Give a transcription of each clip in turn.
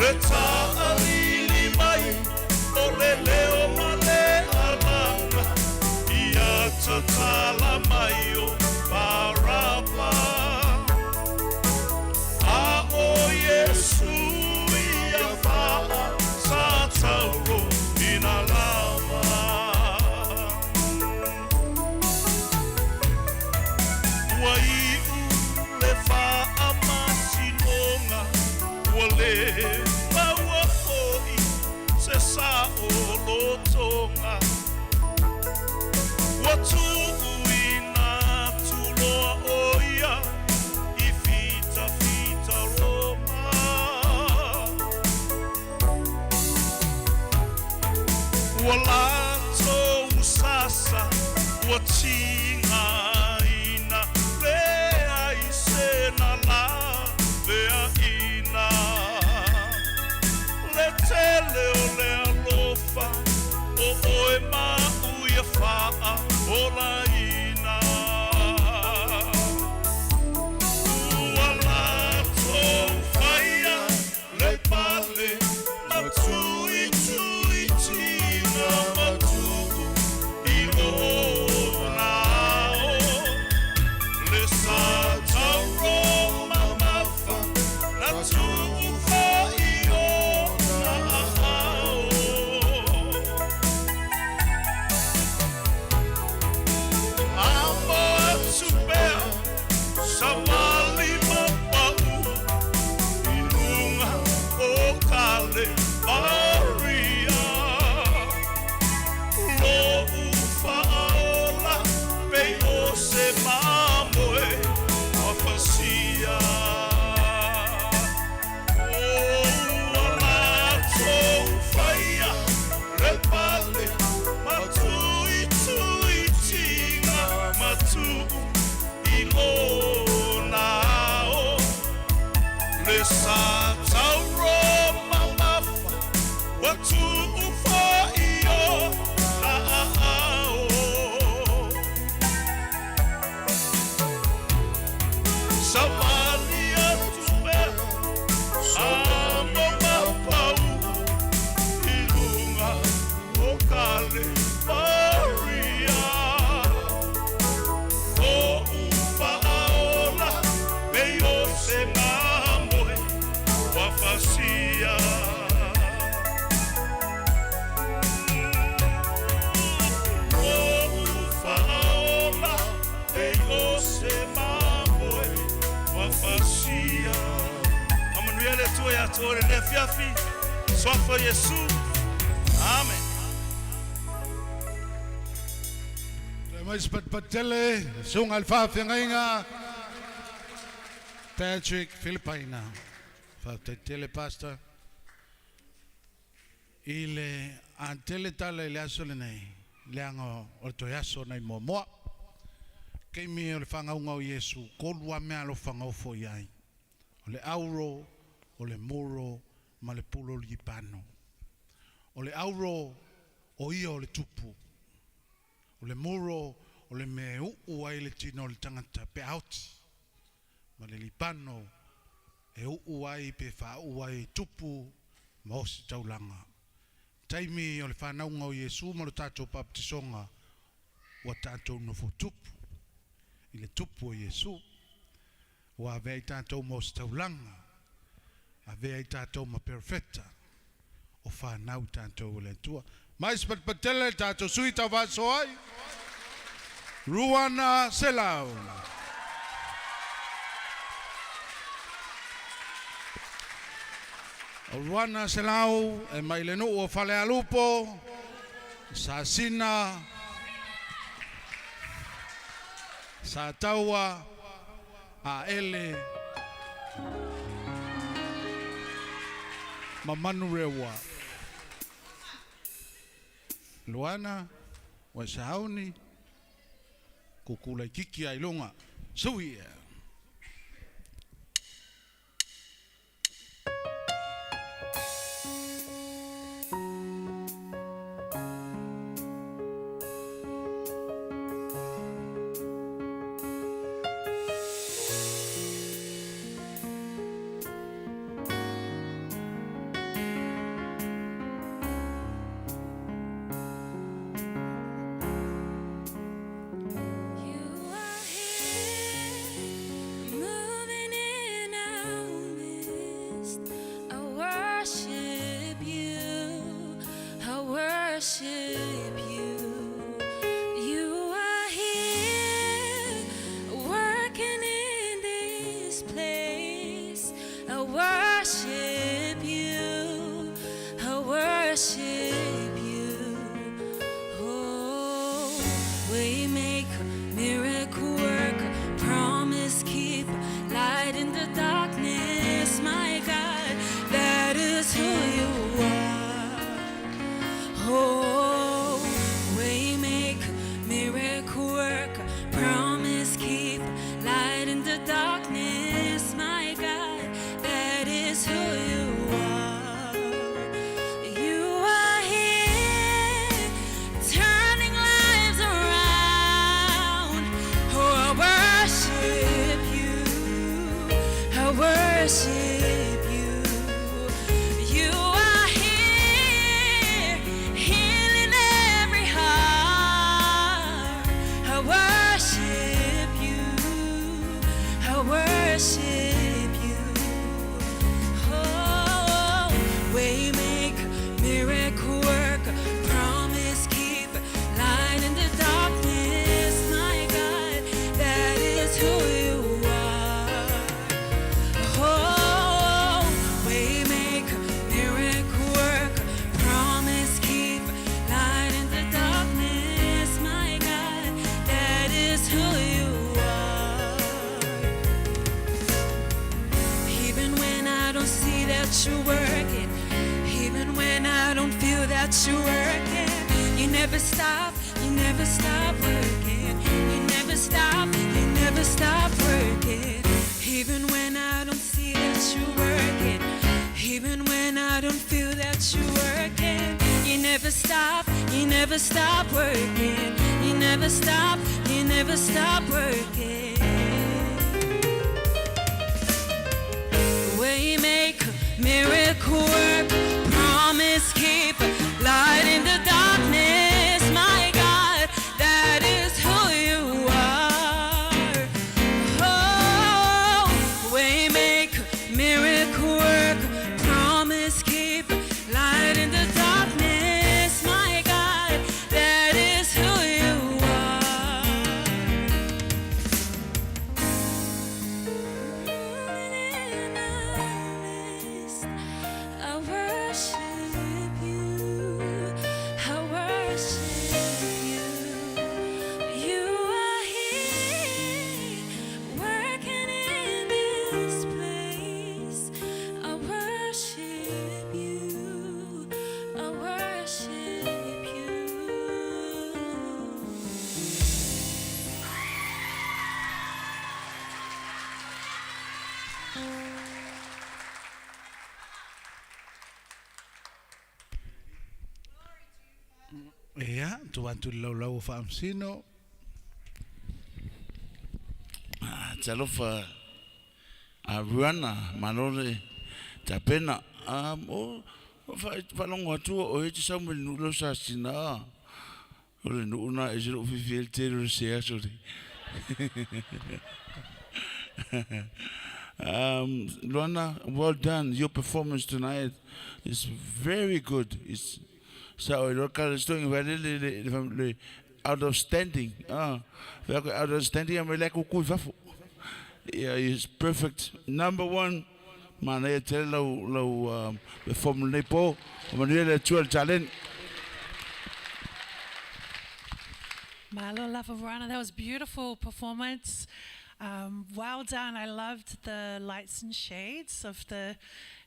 Le taalili mai o le leo ma le alaga ia tatala mai o Baraba. A o Iesu ia faa sa tauro ina lava. Ua iu le faamasinoga, ua le maua foi se saolotoga. Ua tuuina atu loa o ia i fitafita Roma. Ua latou sasa ua tigaina, leai se na laveaina. Le tele o le alofa o oe ma'u ia faaolaina. Ua latou faia le pale ma tuituitina ma tuu i lona ao. Le sa tauro mamafa na tuu foi ona aao. Amo atu pea savali mapau i luga o Kalevaria. Lou faaola pei o se mamoe ua fasia. Ua latou faia le pale ma tuituitina ma tuu i lona ao. Le sa tauro mamafa ua tuu foi ona aao. Savali atu pea amo mapau i luga o Kalevaria. Lou faaola pei o se mamoe ua fasia. Lou faaola pei o se mamoe ua fasia. Faamanuia le Atua ia te oe lenei afiafi. Suafa o Iesu. Amen. Mai sepatipatitele, susuga i le faafeagaiga Patrick Filipaina. Faafetai tele, Pastor. I le atele tala i le aso lenei, leaga o le toe aso nai muamua. Taimi o le faagauga o Iesu, tolu a mea alofa ofo i ai. O le auro, o le muro, ma le pulo libano. O le auro, o ia o le tupu. O le muro, o le mea e uu ai le tino o le tagata pe aoti. Ma le libano, e uu ai pe faauu ai tupu ma osi taulaga. Taimi o le fanauga o Iesu ma lo tatou papatisoga, ua tatou nofo tupu i le tupu o Iesu. Ua avea i tatou ma osi taulaga, avea i tatou ma perofeta, o fanau i tatou o le Atua. Mai sepatipatitele le tatou sui tauvaso ai. Ruana Selau. O Ruana Selau e mai le nuu o Falealupo, Sasina, Sataua, Aele, ma Manurewa. Luana, ua sauni, kukula i kiki ai lunga. Sui e. worship you. You are here, working in this place. I worship you. I worship you. Oh, waymaker, miracle worker, promise keeper, light in the darkness, my God, that is who you are. Oh, waymaker, miracle worker, promise keeper, light in the darkness, my God, that is who you are. You are here, turning lives around. Oh, I worship you. I worship you. You are here, healing every heart. I worship you. I worship you. Oh, waymaker, miracle worker, promise keeper, light in the darkness, my God, that is who you are. Oh, waymaker, miracle worker, promise keeper, light in the darkness, my God, that is who you are. Even when I don't see that you're working, even when I don't feel that you're working, you never stop, you never stop working. You never stop, you never stop working. Even when I don't see that you're working, even when I don't feel that you're working, you never stop, you never stop working. You never stop, you never stop working. Waymaker, miracle worker, promise keeper, light in the darkness, my God, that is who you are. Oh, waymaker, miracle worker, promise keeper, light in the darkness, my God, that is who you are. I worship you. I worship you. You are here, working in this place. I worship you. I worship you. Ia, tuu atu i le laulau a Faamasino. Talofa a Ruana, malo le tapena. O faalogo atu o oe e te sau mai le nuu lea o Sasina. O le nuu lena e ese lou fiafia ai le tele o le sea sole. Luana, well done. Your performance tonight is very good. It's sao e loa kala stogi vai le le le le out of standing. Ah, out of standing a mai le kuku i fafo. Yeah, it's perfect. Number one, manaia tele lau lau um, perform lenei po. O manuia le Atua i le taleni. Malo lava Rana, that was beautiful performance. Well done. I loved the lights and shades of the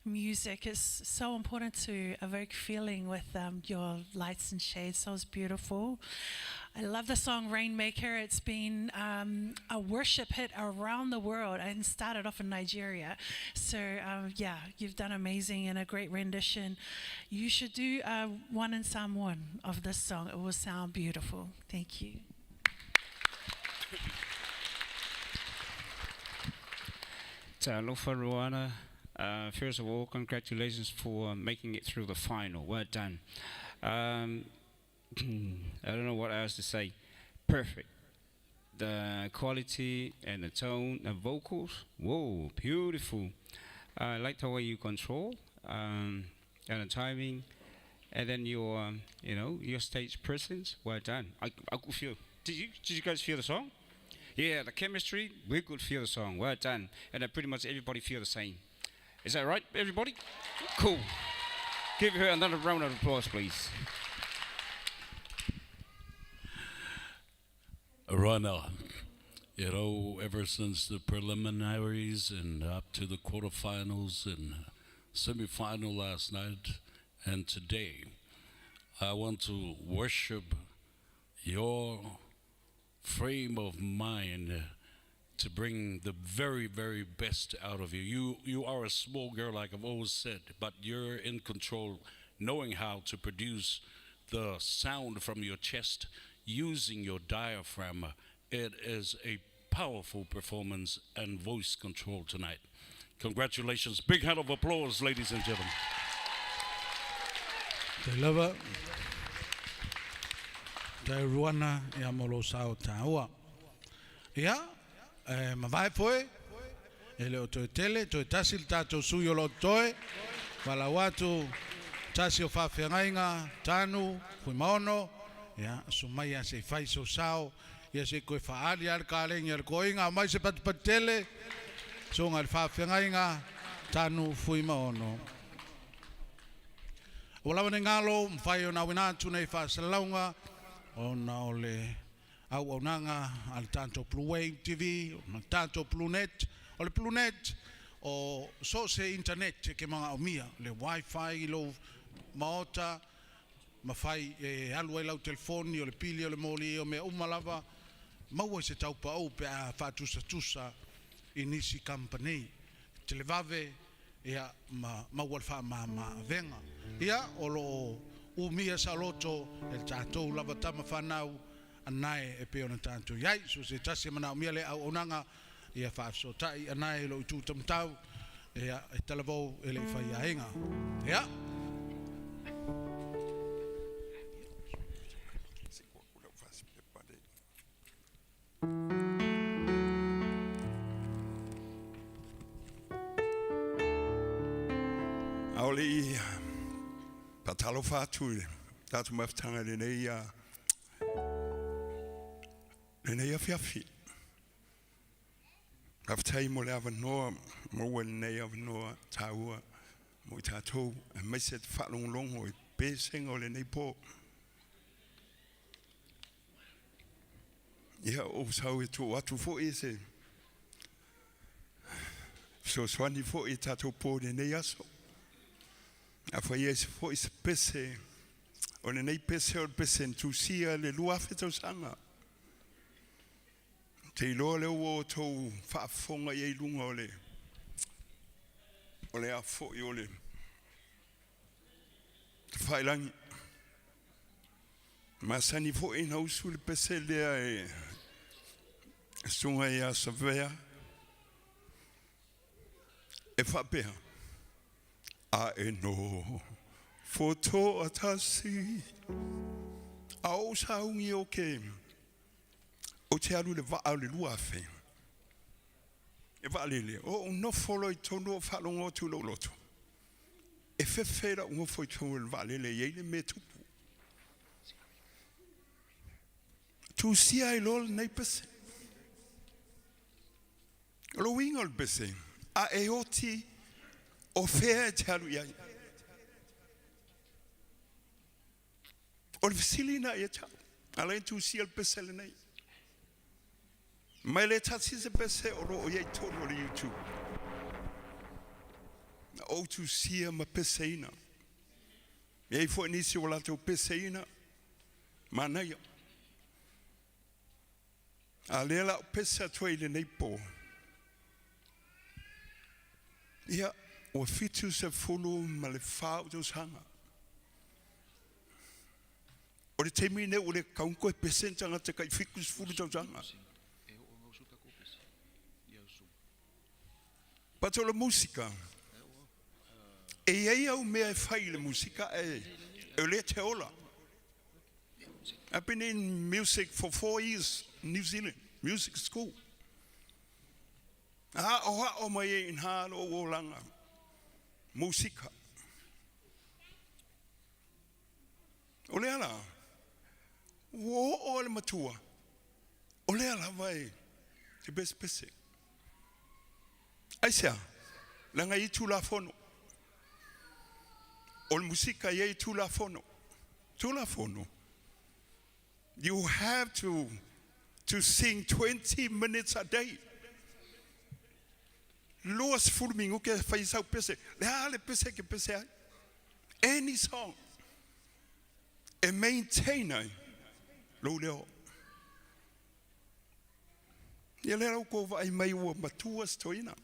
music. It's so important to evoke feeling with um, your lights and shades. So it was beautiful. I love the song Rainmaker. It's been um, a worship hit around the world and started off in Nigeria. So, um, yeah, you've done amazing and a great rendition. You should do uh, one in Samoan of this song. It will sound beautiful. Thank you. Talofa Ruana. First of all, congratulations for making it through the final. Well done. I don't know what else to say. Perfect. The quality and the tone, the vocals, whoa, beautiful. I like the way you control and the timing. And then your, you know, your stage presence, well done. I could feel. Did you guys feel the song? Yeah, the chemistry, we could feel the song. Well done. And pretty much everybody feel the same. Is that right, everybody? Cool. Give her another round of applause, please. Ruanna, you know, ever since the preliminaries and up to the quarterfinals and semifinal last night and today, I want to worship your frame of mind to bring the very, very best out of you. You are a small girl, like I've always said, but you're in control, knowing how to produce the sound from your chest using your diaphragm. It is a powerful performance and voice control tonight. Congratulations. Big hand of applause, ladies and gentlemen. Te lava, te ruana ia mo lo sao tāua. Ia, e mavae foe, e le o toe tele, toe tasi le tātou sui o lo toe, walau atu, tasi o whawhiangaiga, tanu, Fuimaono, ia, sumai a se fai so sao, ia se koe whaali al ka lengi al koinga, mai se patupatele, songa le whawhiangaiga, tanu, Fuimaono. O lawa ne ngalo, mwhai o na winatu nei whaasalaunga, o na o le au au nanga al tātou Blue Wave TV, o na tātou Blue Net, o le Blue Net, o so se internet ke mga o mia, le wifi i lo maota, mawhai e alu ai lau telefoni, o le pili o le moli o mea umalava, maua se taupa au pe a whaatusa tusa i nisi company. Te le vave, ia ma maua le whaamama venga. Ia, o lo umia sa loto, e tātou lava tama whanau, anae e pe ona tātou iai. So se tasi mana o mia le au onanga, ia whaafsotai anae lo i tūtamtau, ia e talavou e le i whai aenga. Ia. Aole patalo fatu tatu maftanga le nei a le nei afiafi. Aftai mo le avanoa mo le nei avanoa taua mo tātou e mai se te whaalonglongo i pesenga o le nei pō. Ia o sau e tō atu fo e se so swani fo e tātou pō le nei aso. A whai e se fo i se pese o le nei pese o le pese ntusia le lua awheta sanga. Te iloa le ua o tau whaafonga i ei lunga o le a fo i o le te whailangi. Masani fo i na usu le pese lea e sunga i a savea e whapea. A e no foto atasi a o saungi o ke o te alu le waa le lua fe. E waa lele, o nofolo i tonu o whalongo tu lo loto. E whewhera ngofo i tonu le waa lele, i eile me tupu. Tu sia i lol nei pese. Lo wingo le pese. A e oti o whea e te alu iai. O le whisilina i e tau. A le tu sia le pese le nei. Mai le tati se pese o ro o iei tonu o le YouTube. O tu sia ma pese ina. Iei fo nisi o latou pese ina. Manaia. A lea o pese atua i le nei pō. Ia, o fitu se fulu ma le whau tau sanga. O le teimi ne o le kaunko e pese tanga te kai fiku se fulu tau sanga. Pato le musika. E ei au mea e whai le musika e le te ola. I've been in music for 4 years in New Zealand, music school. A o mai e inha lo o langa. Musika. O lea la, ua oo le matua, o lea lava e te pesepese. Aisea, leaga e i ai Tulafono. O le musika e i ai Tulafono. Tulafono. You have to sing 20 minutes a day. 20 minuke e fai sau pese. Le a le pese ke pese ai. Any song. E maintain ai. Lou leo. Ia lea lau ko vaai mai ua matua si toeaina.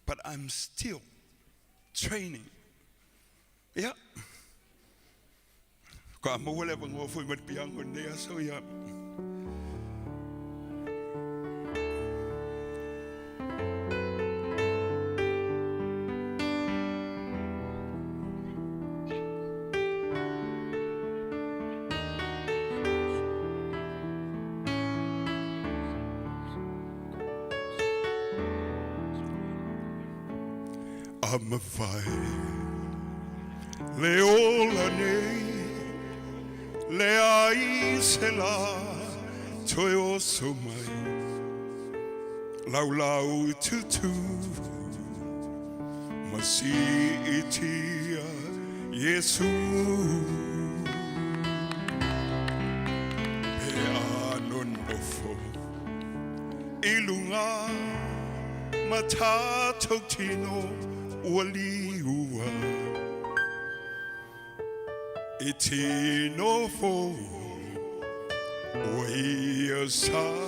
But I'm still training. Ia. Ka maua le avanoa foi ma le piano i lenei aso, ia. A mafai le ola nei, leai se lā toe oso mai, laulau tutu ma siitia Iesu. Pe a nonofo i luga ma tatou tino ua liua i tino fou ua ia saunia.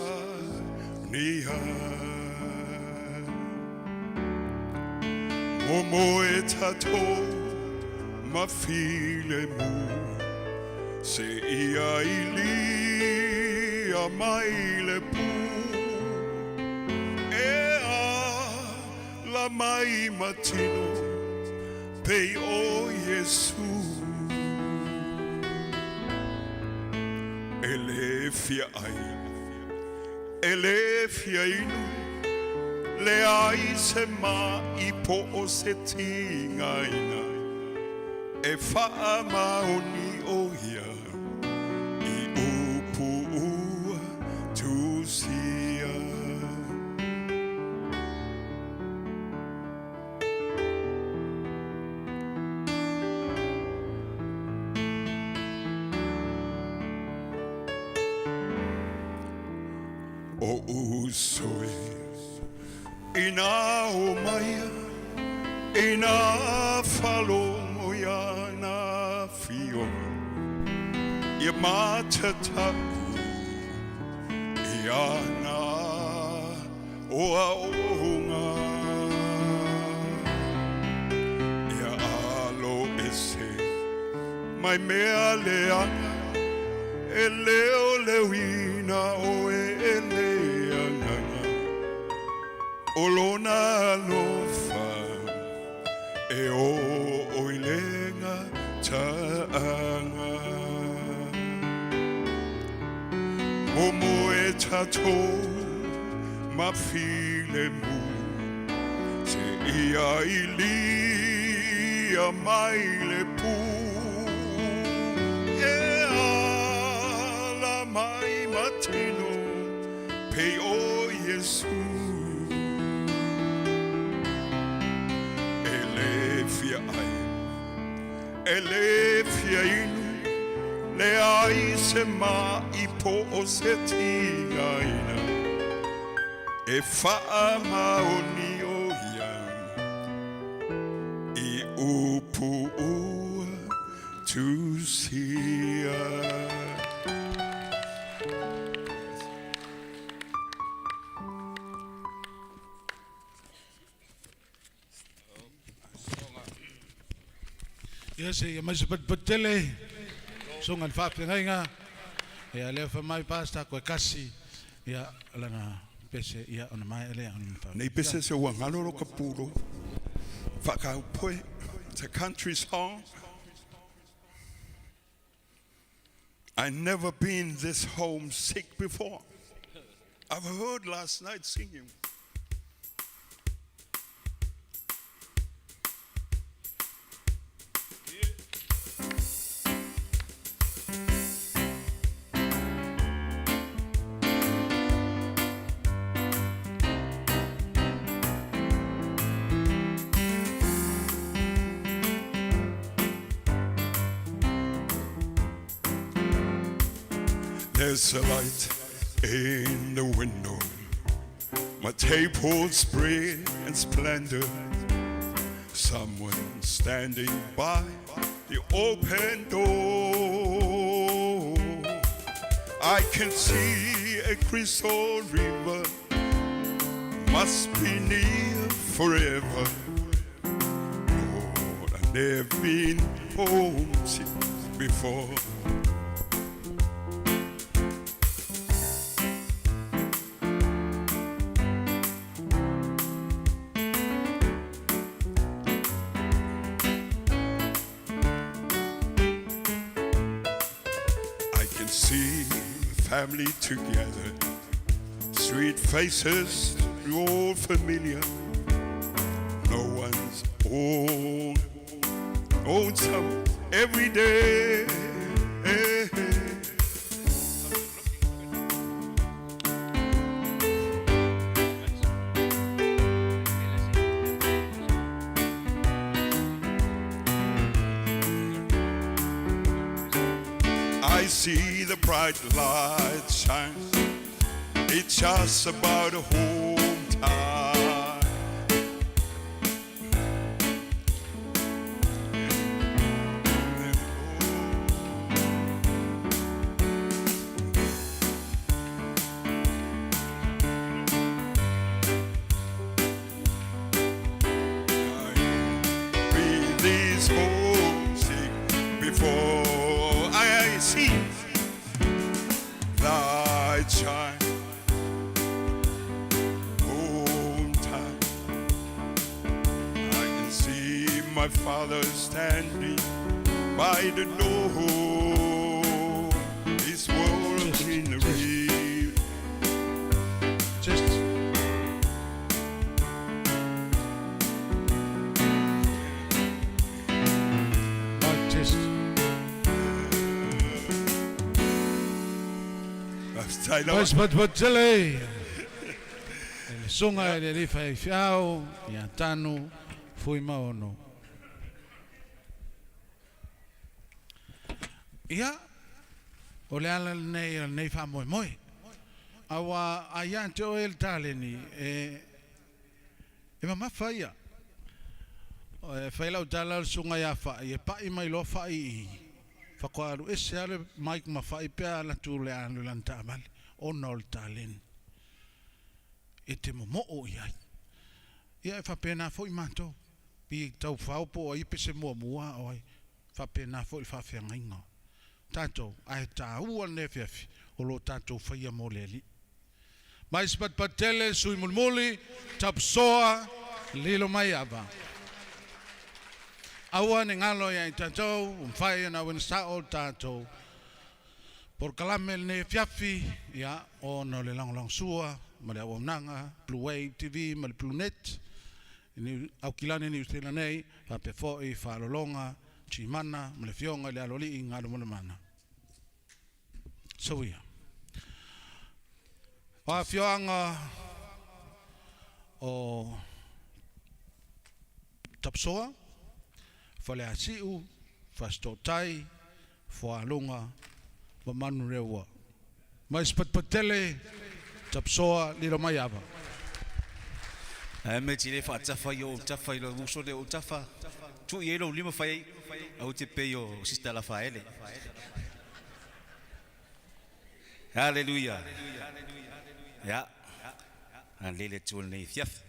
Momoe tatou ma filemu seia ilia mai le pō e ala mai ma tino pei o Iesu. E le fia ai, e le fia inu, leai se ma'i po o se tigaina, e faamaoni o ia i upu ua tusia. O uso e, inā o maia, inā faalogo i ana afioga, ia matatau i ana aoaoga. Ia alo ese mai mea leaga e leoleoina oe e le Agaga o lona alofa e oo i le gataaga. Momoe tatou ma filemu seia ilia mai le pō e ala mai ma tino pei o Iesu. E le fia ai, e le fia inu, leai se ma'i po o se tigaina, e faamaoni o ia i upu ua tusia. Ia se ia mai se patupatu tele, susuga i le faafeagaiga. Ia lea fa mai pastor koe kasi ia lana pese ia ona maea lea ona fa. Nei pese se ua galo lo ka pulo. Whakaupoe. It's a country song. I never been this homesick before. I've heard last night singing. There's a light in the window. My table's spread in splendor. Someone standing by the open door. I can see a crystal river. Must be near forever. Lord, I've never been homesick before. I can see family together, sweet faces, all familiar. No one's old, lonesome every day. I see the bright light shine. It's just about home time. Be this homesick before I see light shine. Home time. I can see my father standing by the door. His world in the real. Just Mic test. Faafetai lava. Mas patupatele. E le suga i le alii faifeau ia Tanu Fuimaono. Ia, o le ala lenei o lenei faamoemoe. Aua a ia te oe le taleni e e mamafa ia. E fai lau tala o le suga ia fa'i e pa'i mai loa fa'i i faatoa alu ese lava le mic ma fa'i pe a alu atu le alu i lana taavale ona o le taleni. E te momo'o i ai. Ia e faapena fo'i matou. Pi tau fao po o ai pese muamua o ai. Faapena fo'i le faafeagaiga. Tatou, ae tāua lenei afiafi o lo tatou faia mo le Alii. Mai se patupatutele sui mulimuli, tapusoa, lilo mai ava. Aua ne galo ia i tatou, ua mafai ona auina sa'o le tatou polokalame lenei afiafi, ia, ona o le lagolagosua ma le auaunaga Blue Wave TV ma le Blue Net i Niu Aukilani Niu Sila nei, faapea foi Faalologa Timana ma le Afioga i le Aloalii Galumalemana. Soia. O afioaga o Tapasoa, Faleasiu, Fasitootai, Fualuga ma Manureua. Mai Sipatipatele, Tapasoa, lilo mai ava. Ae me tile faatafa i ou tafa i lou uso lea o tafa. Tuu i ai lou lima fai ai. Aua te pei o Sister Lafaele. Hallelujah. Ya. Alelei le Atua i lenei afiafi.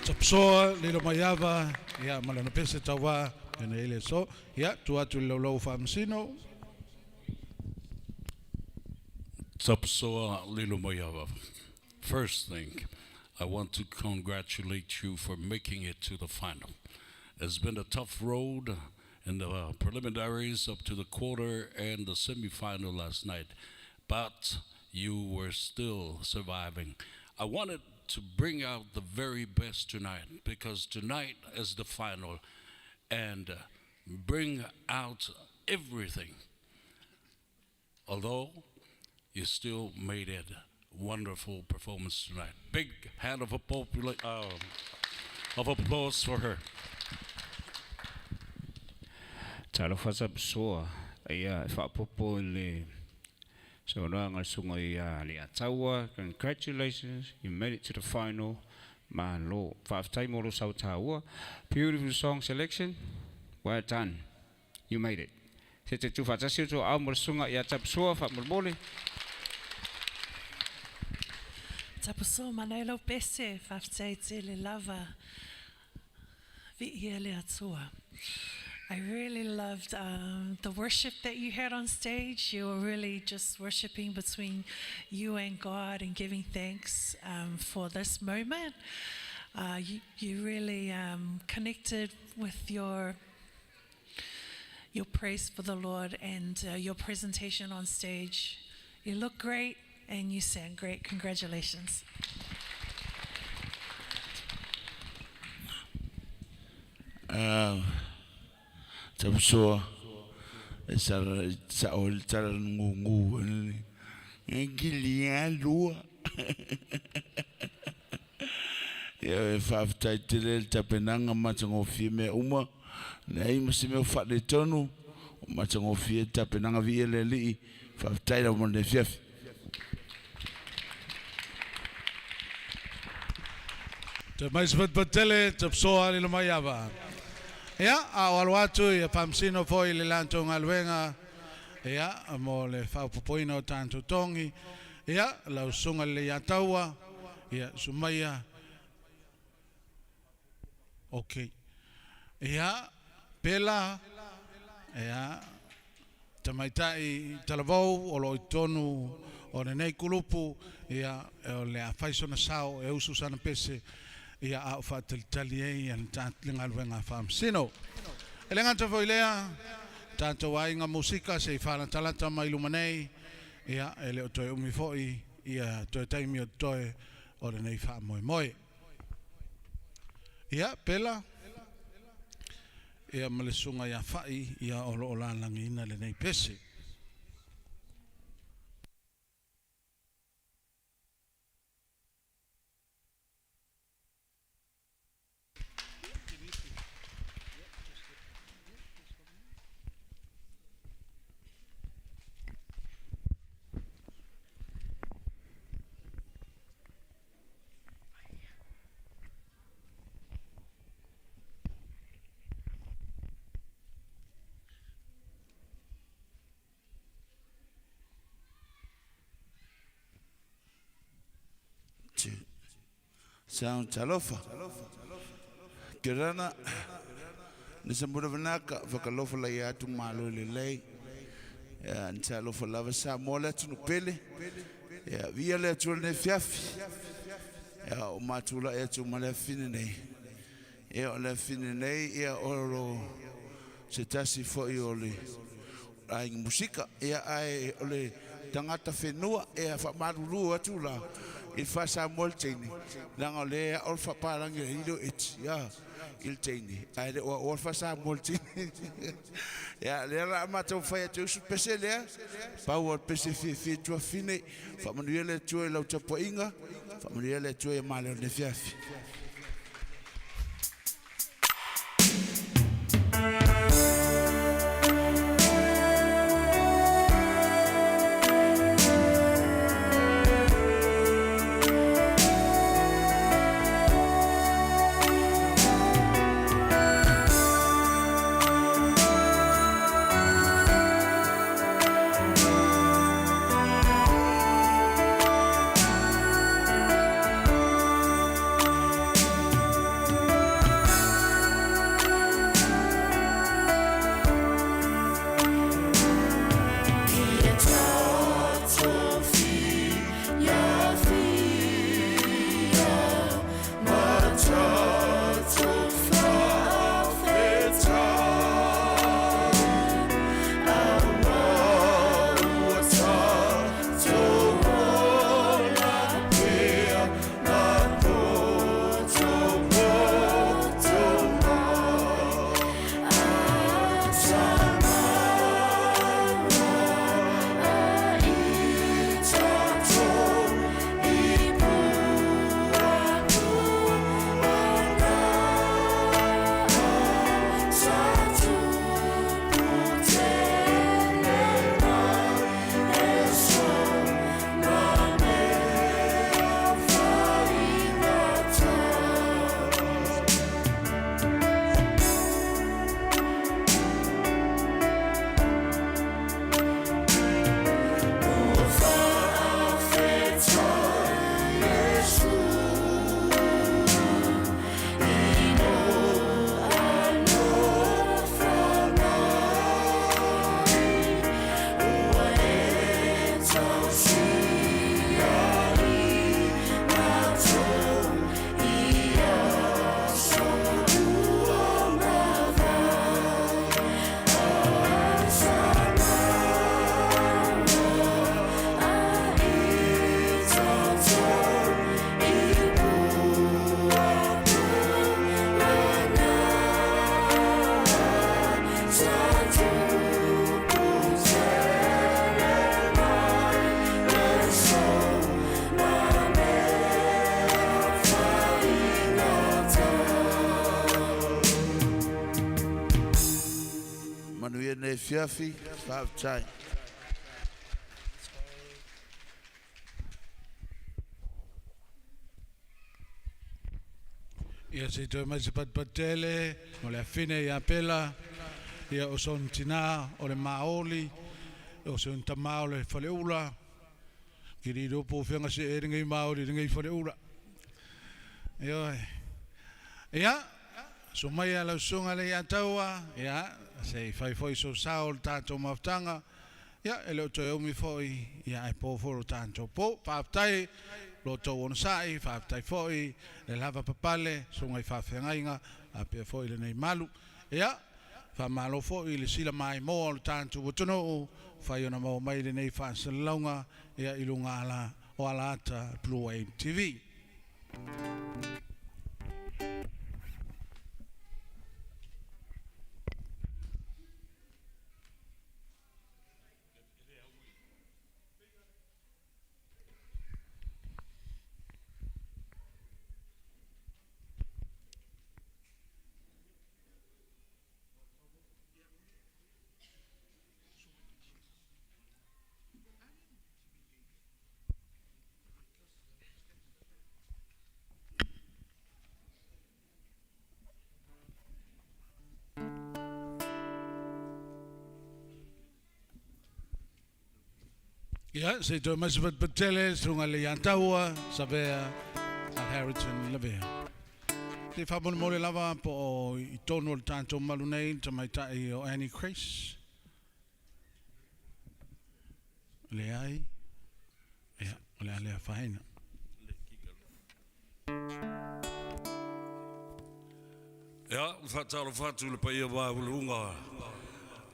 Tapusoa lilo maiava ia ma lana pese tauā ena i le aso. Ia tuu atu i le laulau faamasino. Tapusoa Lilomaiava. First thing, I want to congratulate you for making it to the final. It's been a tough road in the preliminaries up to the quarter and the semifinal last night, but you were still surviving. I wanted to bring out the very best tonight because tonight is the final and bring out everything. Although you still made it wonderful performance tonight. Big hand of, of applause for her. Talofa Tapusoa, ia e faapopo i le saunoaga a le susuga ia Leiataua. Congratulations, you made it to the final. Malo. Faafetai mo lou sau taua. Beautiful song selection. Well done. You made it. Se te tuufaatasi outou aao mo le susuga ia Tapusoa faamolemole. Tapusoa manaia lau pese, faafetai tele lava. Viia le Atua. I really loved um, the worship that you had on stage. You were really just worshiping between you and God and giving thanks um, for this moment. Uh, you, you really um, connected with your your praise for the Lord and uh, your presentation on stage. You look great and you sang great. Congratulations. Ah, tapusoa e sara sao le tala ngungu e gili lua. Ia e faafetai tele le tapenaga matagofie mea uma, leai ma se mea o faaletonu, o matagofie le tapenaga viia le Alii, faafetai lava mo lenei afiafi. Toe mai se patupatutele, tapusoa lilo mai ava. Ia, a o alo atu ia faamasino foi i le latou galuega, ia, mo le faaopoopoina o tatou togi, ia, lau susuga Leiataua, ia, Sumaia, Ok. Ia, pela, ia, tamaitai talavou o lo o i totonu o lenei kulupu, ia, o le a fai sona sao e usu sana pese, ia, a o faatalitali ai ia le galuega a Faamasino. E le gata foi i lea, tatou aiga musika se i faalatalata mai luma nei, ia, e le o toe umi foi ia toe taimi o totoe o lenei faamoemoe. Ia, Pela, ia ma le susuga ia Fa'i, ia o lo o lalagiina lenei pese. Sound talofa. Kerana nisa mura vanaka whakalofa lai atu malo le lei. Ia nisa alofa lava sa mo le atu pele. Ia via le atu le fiafi. Ia o matula e atu ma le afine nei. Ia o le afine nei ia o lo se tasi foi o le aiga musika. Ia ae o le tagata whenua e whaamalulu atu la i le faa-Samoa le teine, leaga o lea e ao le faapalagi e alii lea o Eti, a, i le teine, ae le o aoa le faa-Samoa le teine. Ia, lea la a matou fai atu ai usu pese lea, pau o le pese fiafia i tuafafine, faamanuia le Atua i lau tapuaiga, faamanuia le Atua ia malo i le afiafi. Manuia nei fiafi, faafetai. Ia se i toe mai se patupatutele o le afine ia Pela, ia o son tina o le Maoli, o son tamā o le Faleula, kiri iloa po o fea gase ea lenei Maoli i lenei Faleula. Ioe. Ia, susu mai a lau susuga Leiataua, ia, se i fai foi sou sao i le tatou mafutaga, ia, e le o toe umi foi, ia, ae po foi lo tatou po. Faafetai lo outou onosai, faafetai foi le lavapapale, susuga i faafeagaiga, faapea foi lenei malu. Ia, faamalo foi i le sila maimoa o le tatou atunuu, fai ona maua mai lenei faasalalauga, ia, i luga ala o alaata Blue Wave TV. Ia, se i toe mai se patupatutele, susuga i le Iataua, Savea Harrington Lavea. Se i faamolemole lava po o i totonu o le tatou malu nei le tamaitai o Annie Grace. Leai. Ia, o le a le afaina. Ia, ua faatalofa atu i le paia maualuga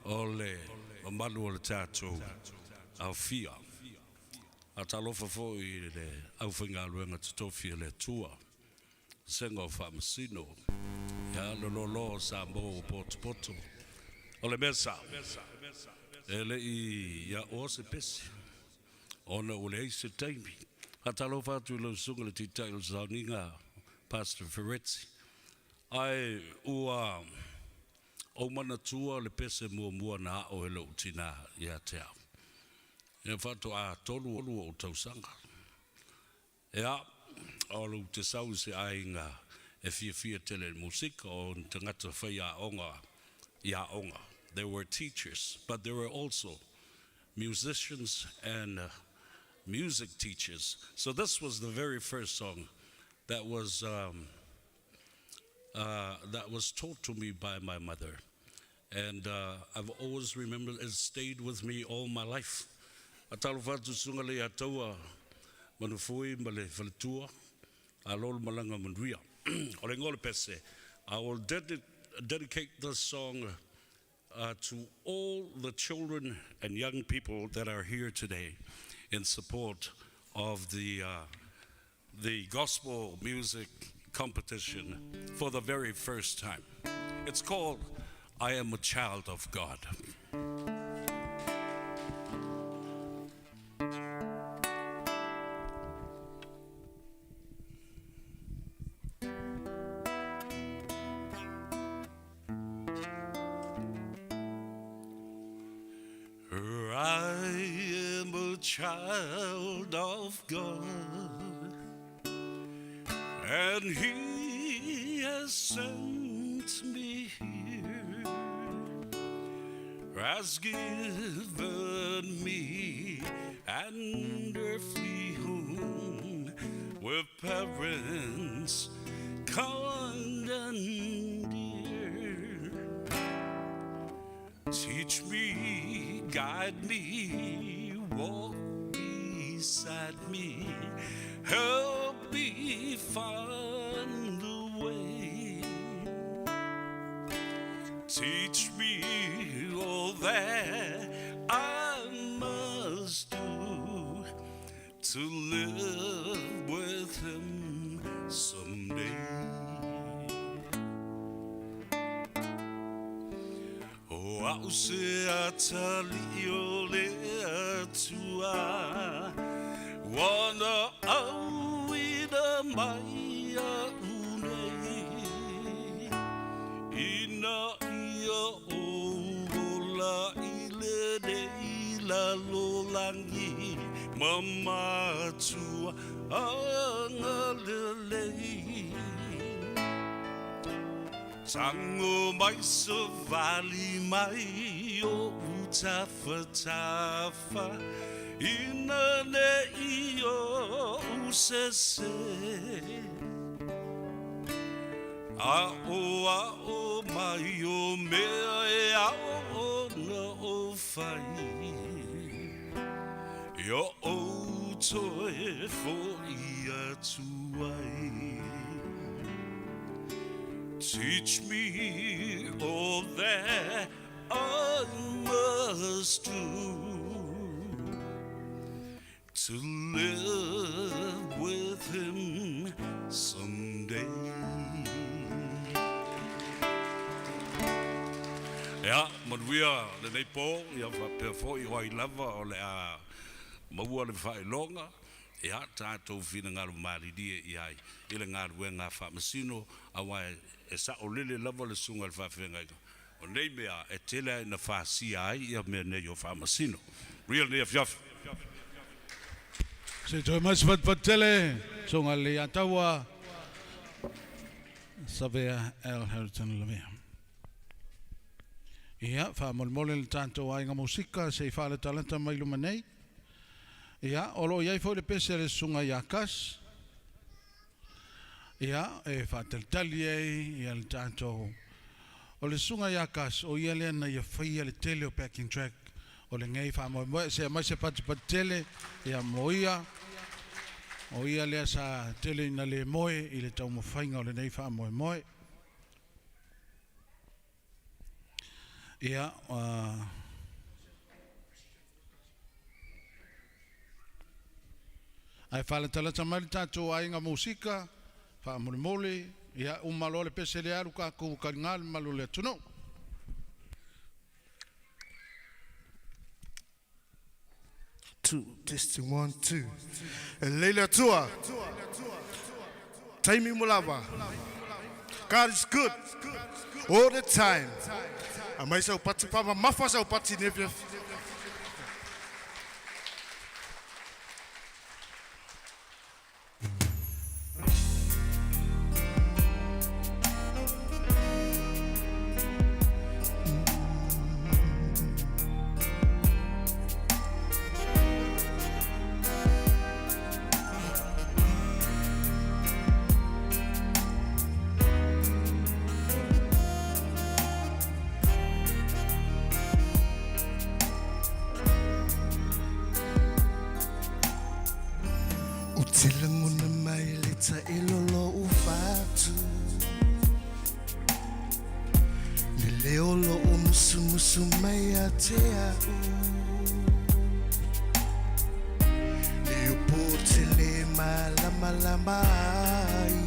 o le mamalu o le tatou aofia. Faatalofa foi i le aufaigaluega totofi a le Atua, Vasega o Faamasino, ia, le loaloa o Samoa ua potopoto. O le mea sao, e le i aoa se pese, ona ua leai se taimi. Faatalofa atu i lau Susuga i le Taitai o le Sauniga, Pastor Ferretti, ae ua ou manatua le pese muamua na ao e lou tinā ia te au. Ia faatoa 3 ou tausaga. Ia, o lou te sau i se aiga e fiafia tele i le musika, o ni tagata faiaoga i aoga. There were teachers, but there were also musicians and music teachers. So this was the very first song that was that was taught to me by my mother. And I've always remembered, it stayed with me all my life. Faatalofa atu susuga Leiataua Manufui ma le faletua, alo le malaga manuia. O le igoa o le pese, I will dedicate this song to all the children and young people that are here today in support of the gospel music competition for the very first time. It's called I Am a Child of God. I am a child of God, and He has sent me here, has given me an earthly home with parents kind and dear. Teach me, guide me, walk beside me, help me find the way. Teach me all that I must do to live with Him someday. O au se atalii o le Atua, Ua na auina mai a'u nei, Ina ia ou lalolagi ma matua agalelei. Tango mai savali mai o utafatafa ina ne i o usese. A o mai o mea e ao o na o whai. Ia o toe fo i atu ai. Teach me all that I must do to live with him someday. Ia, manuia lenei po, ia faapea foi o ai lava o le a maua le faailoga, ia tatou finagalo malilie i ai i le galuega a faamasino, auā e saʻolele lava le susuga i le faafeagaiga. O nei mea e tele lava ina fasia ai ia mea nei o faamasino. Manuia lenei afiafi. Se i toe mai se fatufatu tele, susuga i le Leiataua, Savea L. Harrison Lavea. Ia, faamolemole le tatou aiga musika se i faalatalata mai luma nei. Ia, o lo o i ai foi le pese a le susuga ia Gus. Ia, e faatalitali ai ia le tatou O le susuga ia Gus, o ia lea na ia faia le tele o backing track o lenei faamoemoe. Se aumai se patupatu tele ia mo ia. O ia lea sa tele ina le moe i le taumafaiga o lenei faamoemoe. Ia, ae faalatalata mai le tatou aiga musika, faamolemole, ia uma loa le pese lea alu tatou taliga le mamalu o le atunuu. Two, testing one, two. E lelei le Atua. Taimi uma lava. God is good all the time. Aumai sau pati pamamafa sau pati nei afiafi. Ou te lagona mai le taelo lou fatu Le leo loo musumusu mai ia te a'u Le upu ou te le malamalama ai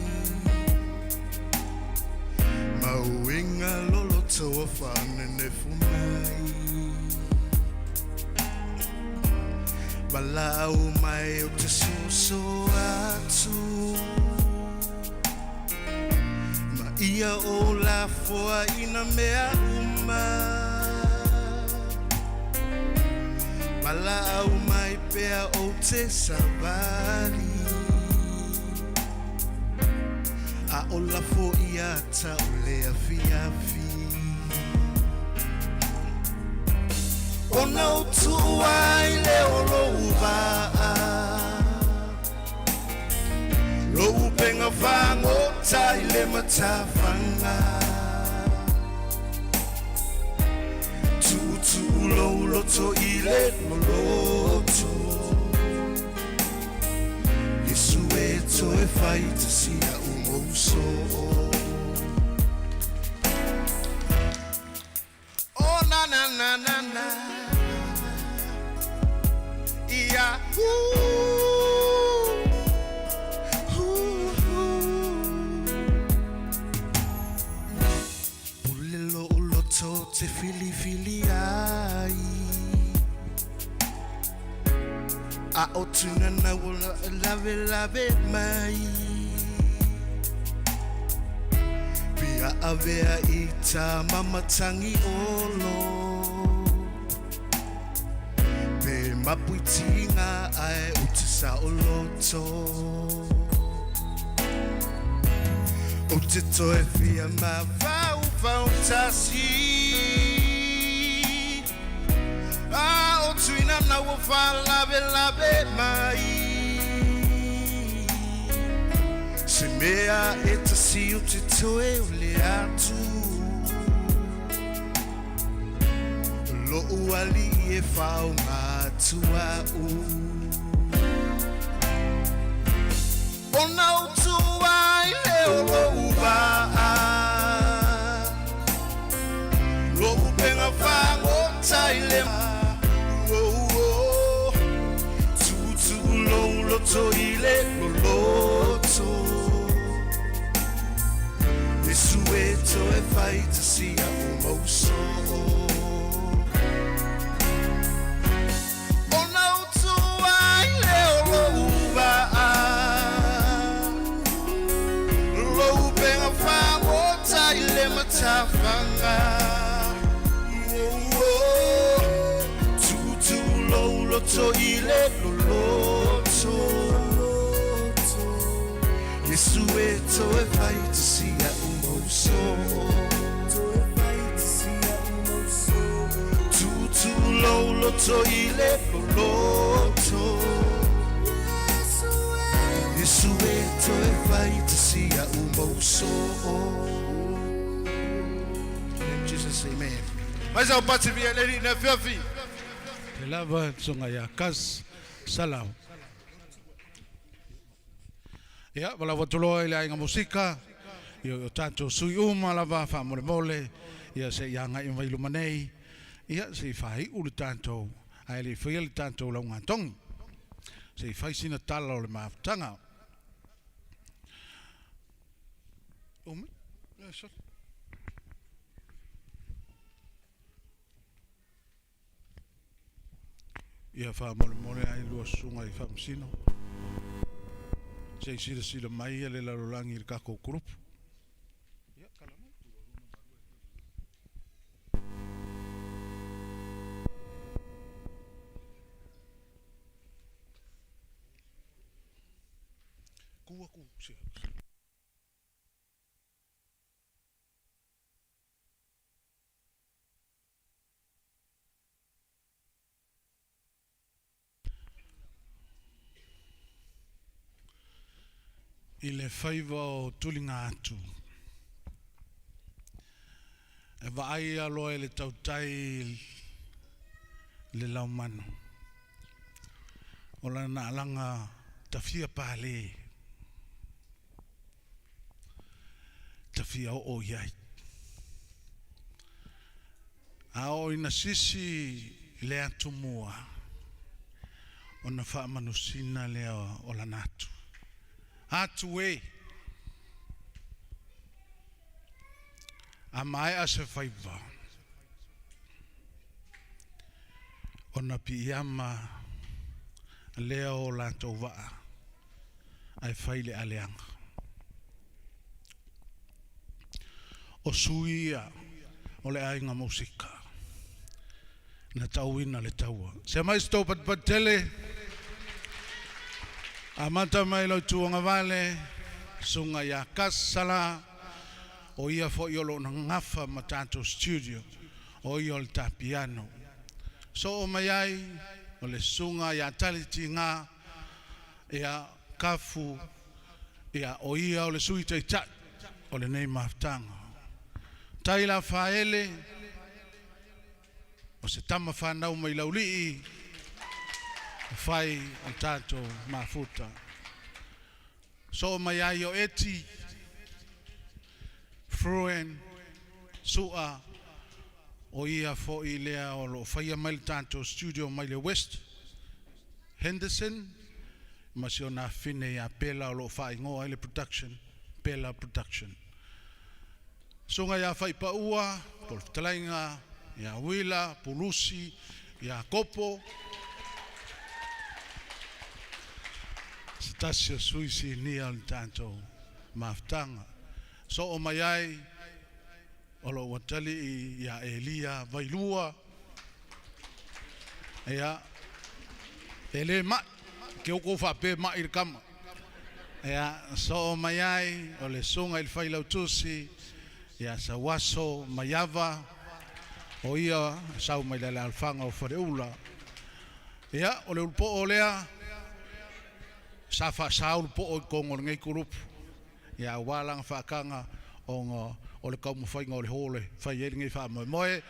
Ma uiga loloto ua faanenefu mai Valaau mai ou te soso atu Ma ia ou lafoaiina mea uma Valaau mai pea ou te savali A ola foi ia ta'u le afiafi Ona ou tuu ai lea o lou vaa Lou upega fagota i le matafaga Tuutuu lou loto i le loloto Iesu e toe fai tasi a'u mouso Oh na na na na na Ia ooh ooh ooh Pule lo'u loto ou te filifili ai A o tūnana ua lawelawe mai Pia avea i tā mama tangi olo. mapuitinga ai o te saoloto. O te toe fia mawau fautasi. A o tuina na ua whalawe lawe mai. Se mea e tasi o te toe o le atu. Lo uali e whao ngā tua u. Ona o tua i le o lo uva. Lo upenga whango tai le ma. Oh, oh. Tutu lo loto i le lo loto. Yesu e toe whai te sia o mauso. Ona o tua i le o lo uva. Lo upenga whango tai le matawhanga. Oh, oh. Tutu lo loto i le lo loto. Yesu e toe whai te sia o mauso. Tutu lo loto i le lo loto. Yesu e toe whai te sia o mauso. In Jesus, amen. Mai sau pati via le na fiafi. Te lava songa ia kas salau. Ia, wala watuloa i le ainga musika. Ia o tātou sui uma lava wha mole mole. Ia se ia ngai mai luma nei. Ia se i whai ulu tātou. Ai le whai le tātou lau ngā tongi. Se i whai sina tala o le maafutanga. Umi? Ia, sorry. Ia wha mole mole ai lua sunga i whamsino. Se i sila sila mai ia le lalolangi i le kako kurupu. Kua ku, se. I le faiva o tulinga atu. E vaai aloa e le tautai le laumanu. O lana alanga tafia pāle. Tafia o o iai. A o ina sisi le atu mua. O na whaamanusina lea o lana atu. Atu e. A mai a se whaiva. O na piama lea o lātou waa. Ai whai le aleanga. O suia o le ainga musika. Na tauina le taua. Se mai sto pat pat tele. A mata mai lau tuanga vale. Sunga ia kasala. O ia fo i olo na ngafa ma tātou studio. O ia o le tā piano. So o mai ai, o le sunga ia taliti ngā. Ia kafu. Ia o ia o le sui teitai. O le nei maftanga. Tai la whaele. O se tama whanau mai laulii. Whai o tātou mafuta. So o mai ai o eti. Fruen. Sua. O ia fo i lea o lo whaia mai le tātou studio mai le West. Henderson. Ma si o nā whine ia Pela o lo whai ngoa i le production. Pela Production. Sunga ia whai paua, Polftalainga, ia Wila, Pulusi, ia Kopo. Se tasi o suisi nia o le tātou maftanga. So o mai ai, o lo watali i ia Elia Vailua. Ia, E le ma'i, ke kou faapea ma'i le kama. Ia, soo mai ai, o le susuga i le failautusi, ia Sauaso Maiava, o ia sau mai le alaalafaga o Faleula. Ia, o le ulupoo lea, sa faasā ulupoo i totonu o lenei kulupu. Ia, aua lana faataga ona o le taumafaiga o le hall e fai ai lenei faamoemoe.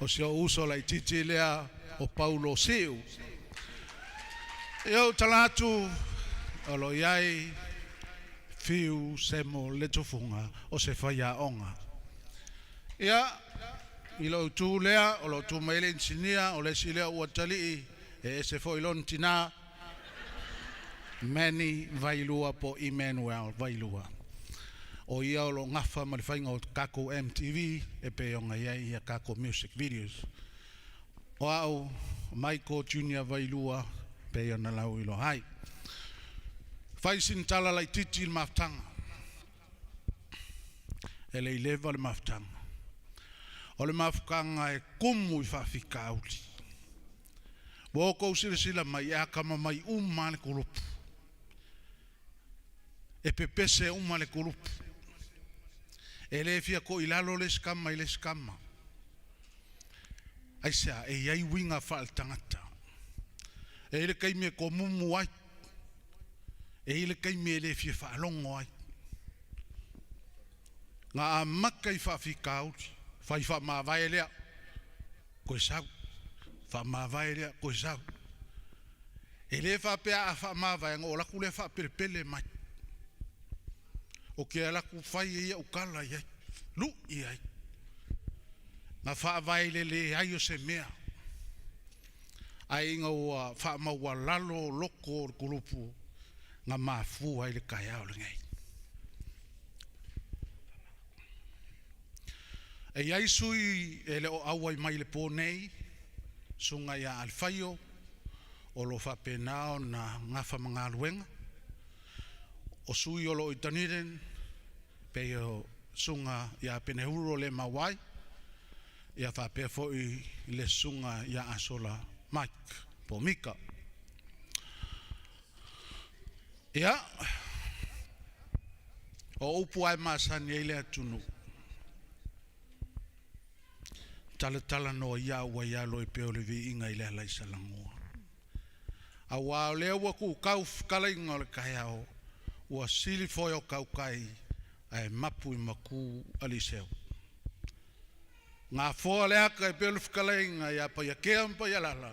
O si ou uso laitiiti lea o Paulo Siu. Ia ou tala atu o lo o i ai Fiu Semo Letofuga o se faiaoga. Ia, i lou itu lea, o lo o tu mai ai le inisinia, o le isi lea ua talii e ese foi lona tina, Manny Vailua po o Emmanuel Vailua. O ia o lo o gafa ma le faiga o tatou MTV e pei ona i ai tatou music videos. O au, Michael Junior Vailua, pei ona lauiloa ai. Fai sina tala laitiiti i le mafutaga. E le i leva le mafutaga. O le mafutaga e tumu i faafitauli. Ua outou silasila mai e atamamai uma lava le kulupu. E pepese uma le kulupu. E le fia toilalo le isi tama i le isi tama. Aisea? E i ai uiga faaletagata. E i ai le taimi e tomumu ai. E i ai le taimi e le fia faalogo ai. Na amata i faafitauli, fai faamavae lea, toe sau, faamavae lea, toe sau. E le faapea a faamavae ona ou alu atu lea faapelepele mai. Ou te alu atu fai ai au tala i ai, lui ai. Na faavae i le leai o se mea, ae ina ua faamaualalo loto o le kulupu, na mafua ai le taeao lenei. E i ai sui e le o auai mai i le po nei, susuga ia Alefaio, o lo o faapena ona gafa ma galuega. O sui o lo o i Dunedin, pei o susuga ia Penehuro Lemauai, ia faapea foi le susuga ia Asola Mike po o Mika. Ia, o upu lava e masani ai le atunuu, talatalanoa ia ua i alo e pei o le viiga i le ala i Salagua. Aua o lea ua tuutau fetalaiga o le taeao, ua sili foe o tautai ae mapu i matu Aliseu. Gafoa le ata e pei o le fetalaiga ia Paiatea ma Paialala,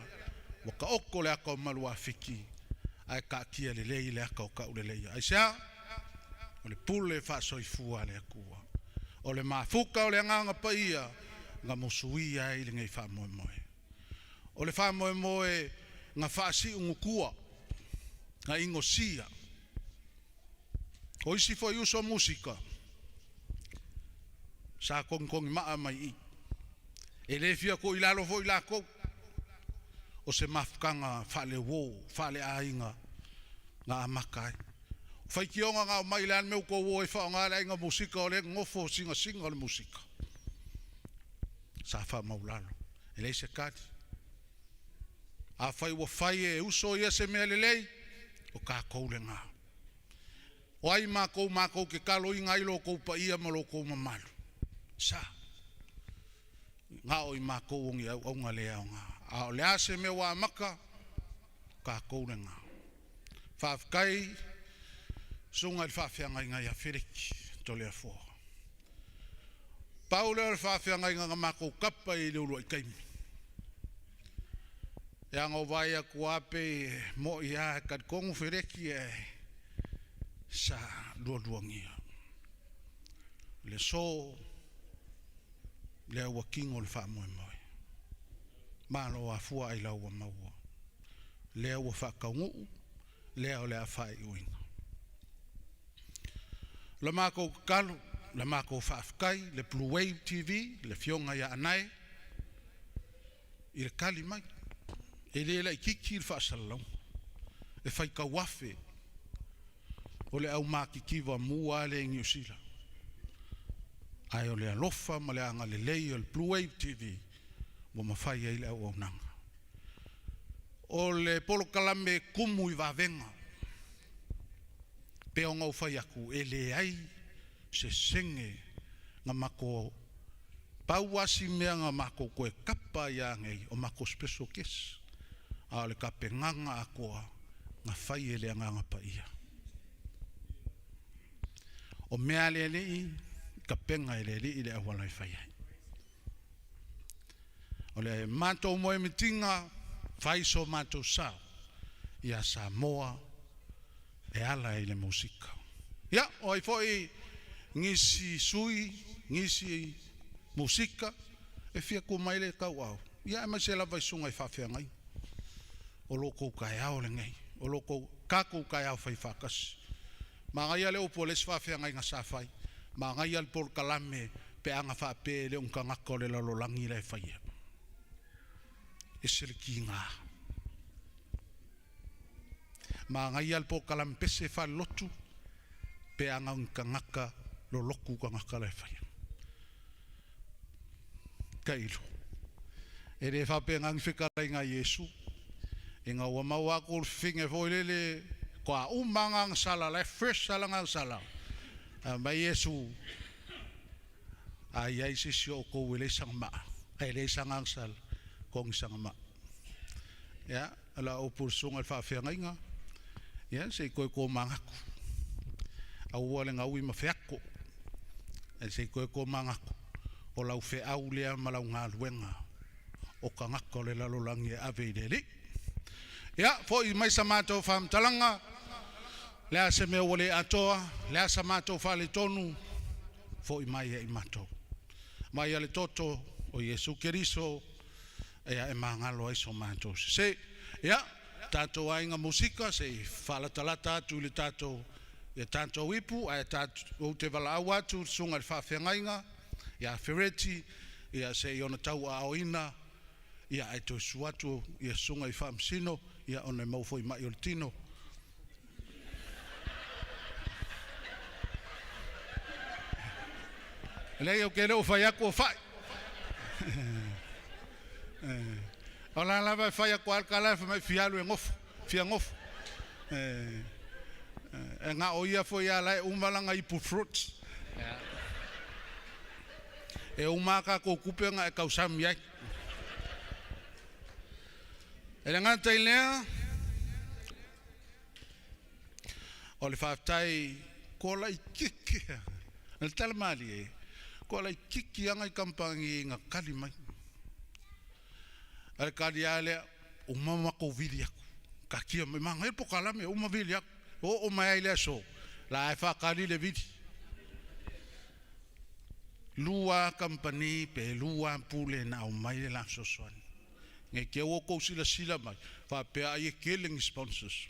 ua taoto le ata o Maluafiti ae taatia lelei le ata o Tauleleia. Aisea? O le pule faasoifua a le Atua. O le mafuta o le Agaga Paia na musuia ai lenei faamoemoe. O le faamoemoe na faasiugutua, na inosia. O isi foi uso musika, sa togitogimaa mai i i. E le fia toilalo foi latou, o se mafutaga faaleuo, faaleaiga na amata ai. O faitioga na aumai, le a le mea ua outou o ai e faaaoga le aiga musika o lea e nonofo sinasina o le musika. Sa faamaulalo, e leai se tali. Afai ua fai e uso ia se mea lelei, o tatou lena. O ai matou matou te taloina ai lo outou paia ma lo outou mamalu? Sa. Na o i matou o ni auauna le aoga. A o le a se mea ua amata, o tatou lena. Faafetai susuga i le faafeagaiga ia Feleki Toleafoa. Pau lea o le faafeagaiga na matou tapa i le uluai taimi. Leaga o vaai atu lava pei e moni lava, e talitonu Feleki e sa lualuagia. Le aso lea ua tino le faamoemoe. Malo afua ailao ua maua. Lea ua faataunuu, lea o le a faaiuina. O le matou tatalo, le matou faafetai, le Blue Wave TV, le afioga ia Anae, i le tali mai. E le laitiiti le faasalalauga, e faitau afe o le aumatitiva mua lea i Niu Sila. Ae o le alofa ma le agalelei o le Blue Wave TV ua mafai ai le auaunaga. O le polokalame kumu i vavega. Pe ona ou fai atu, e leai se sege na matou pau lava si mea na matou toe kapa ai lava nei, o matou special guest, a o le tapenaga atoa na fai e le Agaga Paia. O mea a le Alii, tapena e le Alii le auala e fai ai. O le matou moemitiga, fai so matou sao ia Samoa e ala i le musika. Ia, o ai foi nisi sui, nisi musika e fia tu mai le tauau, ia aemaise lava i susuga i faafeagaiga. O lo outou taeao lenei, o lo outou, tatou taeao fai faatasi. Manaia le upu a le isi faafeagaiga sa fai, manaia le polokalame pe a na faapea e le o ni tagata o le lalolagi la e faia. Ese le tiga. Manaia le polokalame pese faalelotu pe a na o ni tagata lolotu tagata la e faia. Tailo. E le faapena ni fetalaiga a Iesu, ina ua maua atu le fefine foi lele, toa uma lava agasala, la e fresh lava lana agasala, fai mai Iesu, A i ai se isi o outou e leai sana maa, e leai sana agasala, togi sana maa. Ia, o lau upu i le susuga i le faafeagaiga, ia se i toe tomanatu. Aua le gaui ma feato, ae se i toe tomanatu, o lau feau lea ma lau galuega o tagata o le lalolagi e ave i le Alii. Ia, foi mai sa matou faamatalaga, le a se mea ua le atoa, le a sa matou faaletonu, foi mai ia i matou. Mai a le toto o Iesu Keriso, ia e magalo ai so matou sese. Ia, tatou aiga musika, se i faalatalata atu i le tatou ia tatou ipu, ae ou te valaau atu i le susuga i le faafeagaiga ia Fereti, ia se i ona tauaaoina, ia ae toe susu atu ia susuga i faamasino, ia ona e maua foi mai o le tino. Leai, ou te le o fai atu o fai. O la lava e fai atu lava le tala, fai mai fia alu e nofo, fia nofo. E na o ia foi a la e uma lana ipu fruits. E uma a tatou tupe na e tausami ai. E le gata i lea, o le faafetai koa laitiiti lava, o le tala malie, koa laitiiti lava nai kamupani na tali mai. A o le tali lava lea, uma matou vili atu, taatia mai, manaia le polokalame, uma vili atu. Oo mai lava i le aso, la e faatali le vili. 2 kamupani pe 2 pule na aumai le la fesoasoani. Nei te i ua outou silasila mai, faapea ai e tele ni sponsors.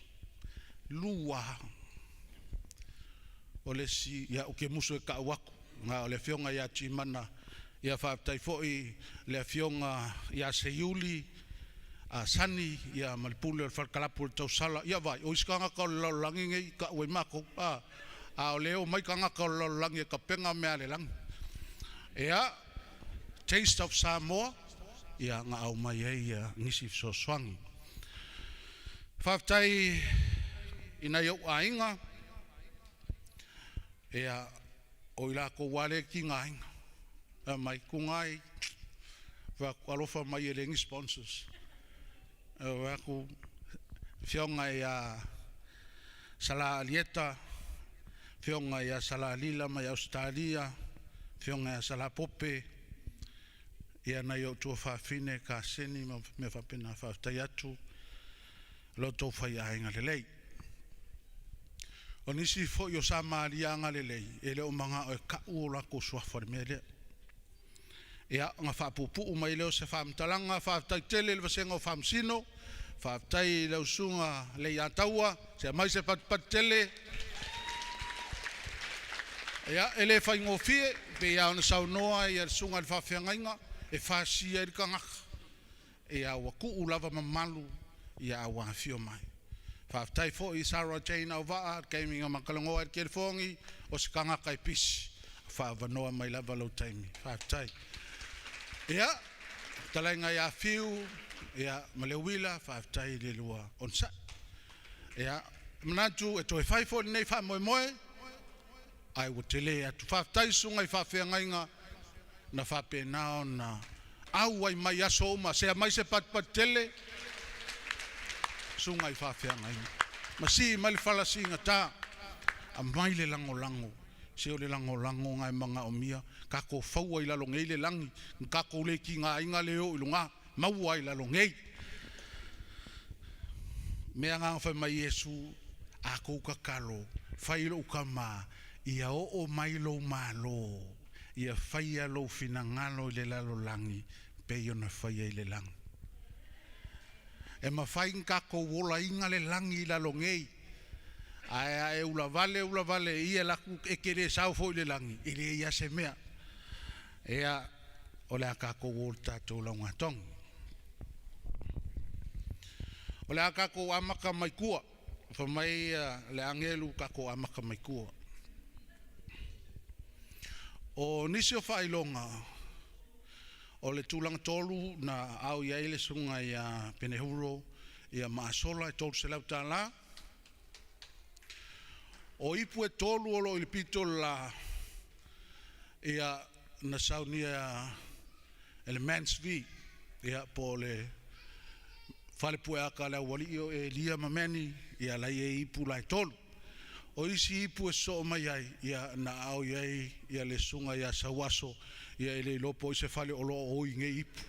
2. O le isi, ia ou te musu e tau atu, na o le afioga ia Timana, ia faafetai foi le afioga ia Seiuli, a Sani, ia ma le pule o le falekalapu o le tausala. Ia vai, o isi tagata o le lalolagi nei i tau ai matou, a, a o lea e omai tagata o le lalolagi e tapena mea a le lagi. Ia, Taste of Samoa, ia na aumai ai ia nisi fesoasoani. Faafetai i nai ou aiga, ia, o i latou lava lea e tigaina. Fai mai, Tugai, fai atu, alofa mai e leai ni sponsors. Fai atu, afioga ia Sala Alieta, afioga ia Sala Lila mai Ausetalia, afioga ia Sala Pope, ia nai ou tuafafine kaseni ma mea faapena, faafetai atu lo outou faiaiga lelei. O nisi foi o Samaria agalelei, e le o manao e tau o latou suafa i le mea lea. Ia, ona faapuupuu mai lea o se faamatalaga, faafetai tele i le vasega o Faamasino, faafetai i lau susuga Leiataua, se aumai se patipati tele. Ia, e le faigofie, pei lava ona saunoa le susuga i le faafeagaiga e fasia ai le tagata, ia ua tuu lava mamalu ia a ua afio mai. Faafetai foi i Sarah Jane Auvaa, le taimi na ma talanoa ai i le telefoni, o se tagata e pisi, faaavanoa mai lava lou taimi. Faafetai. Ia, fetalaiga ia Fiu, Ia, ma le uila, faafetai i le lua onosai. Ia, manatu e toe fai foi lenei faamoemoe, ae ua tele atu. Faafetai i susuga i faafeagaiga na faapena ona auai mai i aso uma. Se aumai se patupatu tele, susuga i faafeagaiga. Ma sii mai le fala siigata, aumai le lagolago. Se o le lagolago lena e manaomia, tatou faua i lalo nei le lagi, na tatou le tigaina le o i luga, maua i lalo nei. Mea na na fai mai Iesu, a tou tatalo, fai lou tama, ia oo mai lou malo, ia faia lou finagalo i le lalolagi, pei ona faia i le lagi. E mafai ona tatou olaina le lagi i lalo nei, ae a e ulavale ulavale i i e alu atu e te le sau foi i le lagi, e leai lava se mea. Ia, o le a tatou o i le tatou laugatogi. O le a tatou amata mai tua. Fai mai le agelu tatou amata mai tua. O nisi o faailoga o le tulaga tolu na ao i ai le susuga ia Penehuro ia ma Asola e $300. O ipu e tolu o lo o i le pito le la, ia na saunia e le Mans V, ia po o le falepueata a le aualii o Elia ma Meni, ia la e i ai ipu la e tolu. O isi ipu e sosoo mai ai, ia na aao i ai ia le susuga ia Sauaso, ia e le iloa po o ai se fale o lo o oi nei ipu.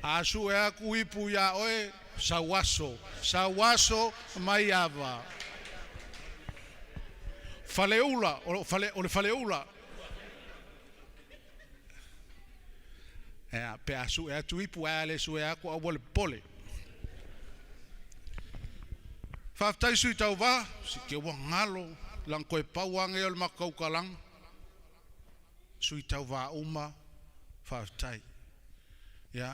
A sue atu ipu ia oe, Sauaso, Sauaso Maiava. Faleula, o fale, o le faleula. Ea, pe a sue atu ipu, ae a le sue atu aua le popole. Faafetai sui tauva, si te ua galo, leaga toe pau lava lenei o le matou tautalaga. Sui tauva uma, faafetai. Ia,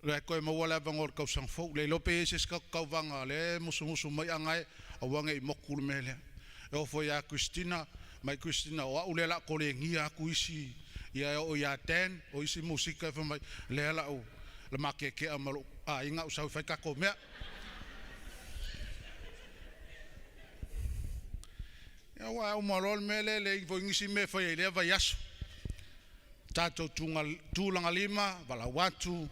le toe maua le avanoa o le tausaga fou. Le iloa pe i ai se isi tagata tauvaga o lea e musumusu mai agai, aua ne i motu le mea lea. E oo foi ia Christina, mai Christina o au lea o le a tolegia atu isi, ia e oo ia Dan, o isi musika e fai mai, lea la au le matetea ma lou aiga au sau e fai tatou mea. Ia aua a uma loa le mea lea, e leai foi nisi mea e faia i lea vaiaso. Tatou tulaga lima, valaau atu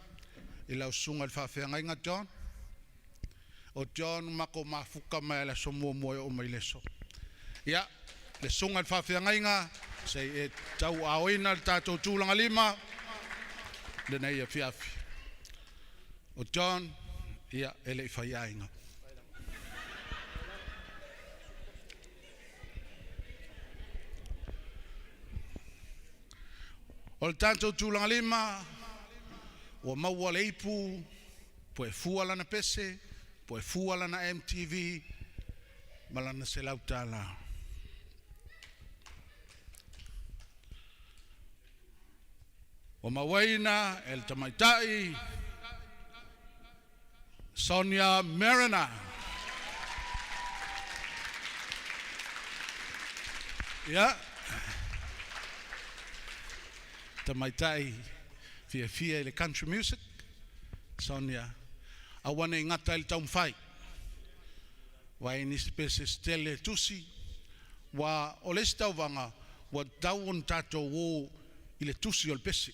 i lau susuga i le faafeagaiga John. O John na matou mafuta mai lava i le aso muamua e oo mai i le aso. Ia, le susuga i le faafeagaiga, se i e tauaaoina le tatou tulaga lima lenei afiafi. O John, ia, e le i faiaiga. O le tatou tulaga lima, ua maua le ipu, puefua lana pese, puefua lana MTV ma lana $100. Ua mauaina e le tamaitai Sonia Mariner. Ia, tamaitai fiafia i le country music, Sonia, aua ne i gata ai le taumafai. Vaai nisi pese se tele tusi, ua o le isi tauvaga ua tatau ona tatou o i le tusi o le pese,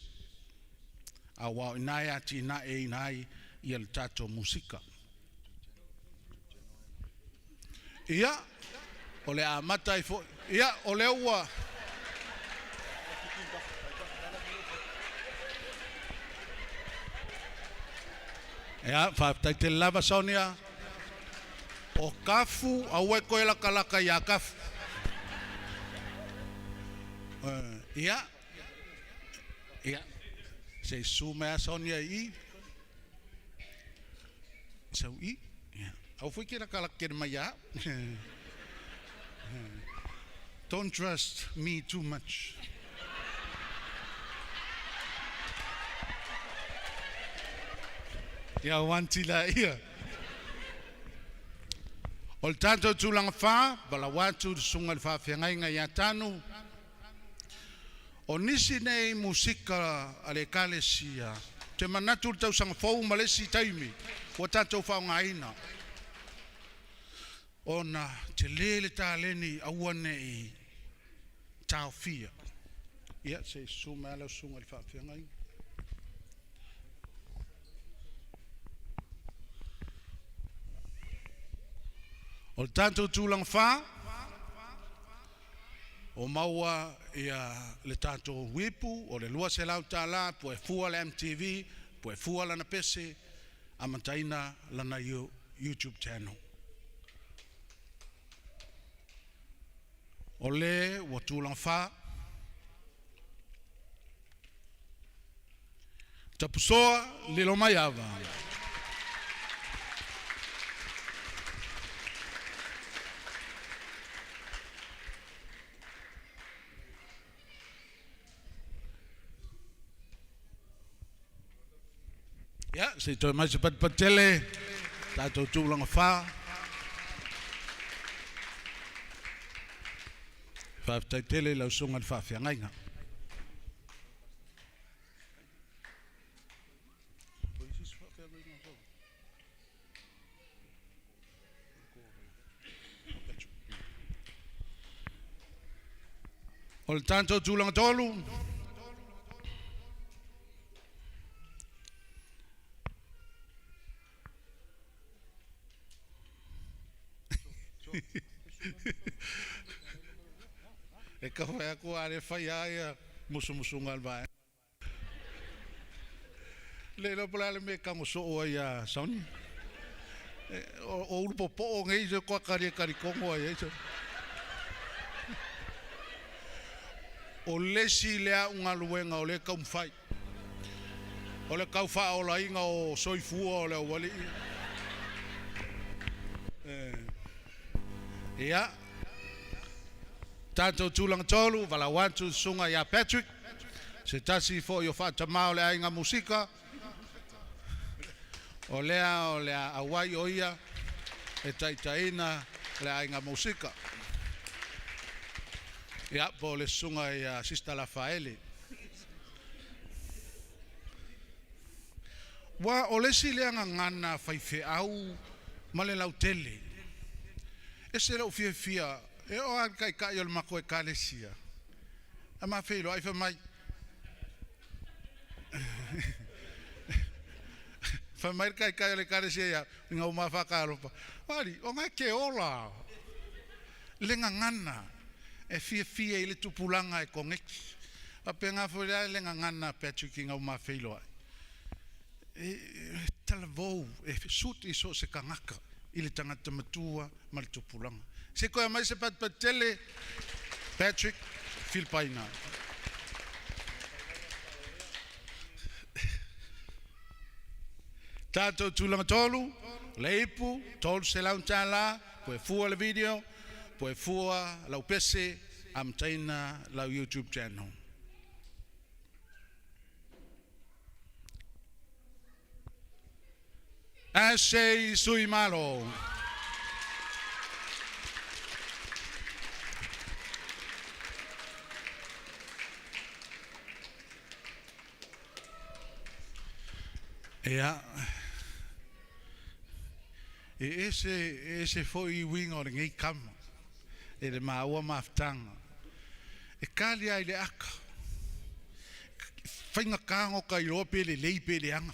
aua o i ina e atinaeina ai ia le tatou musika. Ia, o le a amata ai foi. Ia, o lea ua Ia, faafetai tele lava Sonia. O Tafu, aua e toe latalata ia Tafu. Ia, ia, se i susu mai lava Sonia i i. Sau i. Ia, aua foi e te latalata tele mai ia au. Don't trust me too much. Ia wanti la ia. O le tatou tulaga fa, valaau atu i le susuga i le faafeagaiga ia Tanu. O nisi nei musika a le ekalesia, ou te manatu i le tausaga fou ma le isi taimi ua tatou faaaogaina, ona tele le taleni aua ne i taofia. Ia, se i susu mai lava lau susuga i le faafeagaiga. O le tatou tulaga fa, o maua ia le tatou uipu o le $200 pue fua le MTV, pue fua lana pese, amataina lana YouTube channel. O le ua tulaga fa, Tapusoa Lilomaiava. Ia, se i toe mai se patupatu tele, tatou tulaga fa. Faafetai tele i lau susuga i le faafeagaiga. O le tatou tulaga tolu, e tau fai atu a le fai lava ia musumusuga a le vaega. Le iloa po o le a le mea e tago soo ai ia Sonia. O ulu popo'o nei se toatali e talitonu ai ai. O le isi lea au galuega o lea e taumafai. O le tau faaolaina o soifua o le aualii. Ia, tatou tulaga tolu, valaau atu le susuga ia Patrick, se tasi foi o faatamā o le aiga musika. O lea o le a auai o ia e taitaiina le aiga musika. Ia, po o le susuga ia Sister Lafaele. Ua o le isi lea gagana faifeau ma le lautele. E ese lou fiafia e oo lava i le taitai o le matou ekalesia a ma feiloai fai mai, fai mai le taitai o le ekalesia ia au ina ua ma faatalofa, o alii, o na e te ola lava. Le gagana e fiafia i le tupulaga e koneti. Faapena foi la le gagana a Patrick ina ua ma feiloai. E talavou, e suit i so o se tagata, i le tagata matua ma le tupulaga. Se i toe aumai se patupatu tele, Patrick Filipaina. Tatou tulaga tolu, le ipu, $300, poe fua le video, poe fua lau pese, amataina lau YouTube channel. Ashley Suimalo. Ia, e ese, e ese foi uiga o lenei kama e le maua mafutaga. E kali lava i le aka, faigata ona ota iloa pe lelei pe leaga.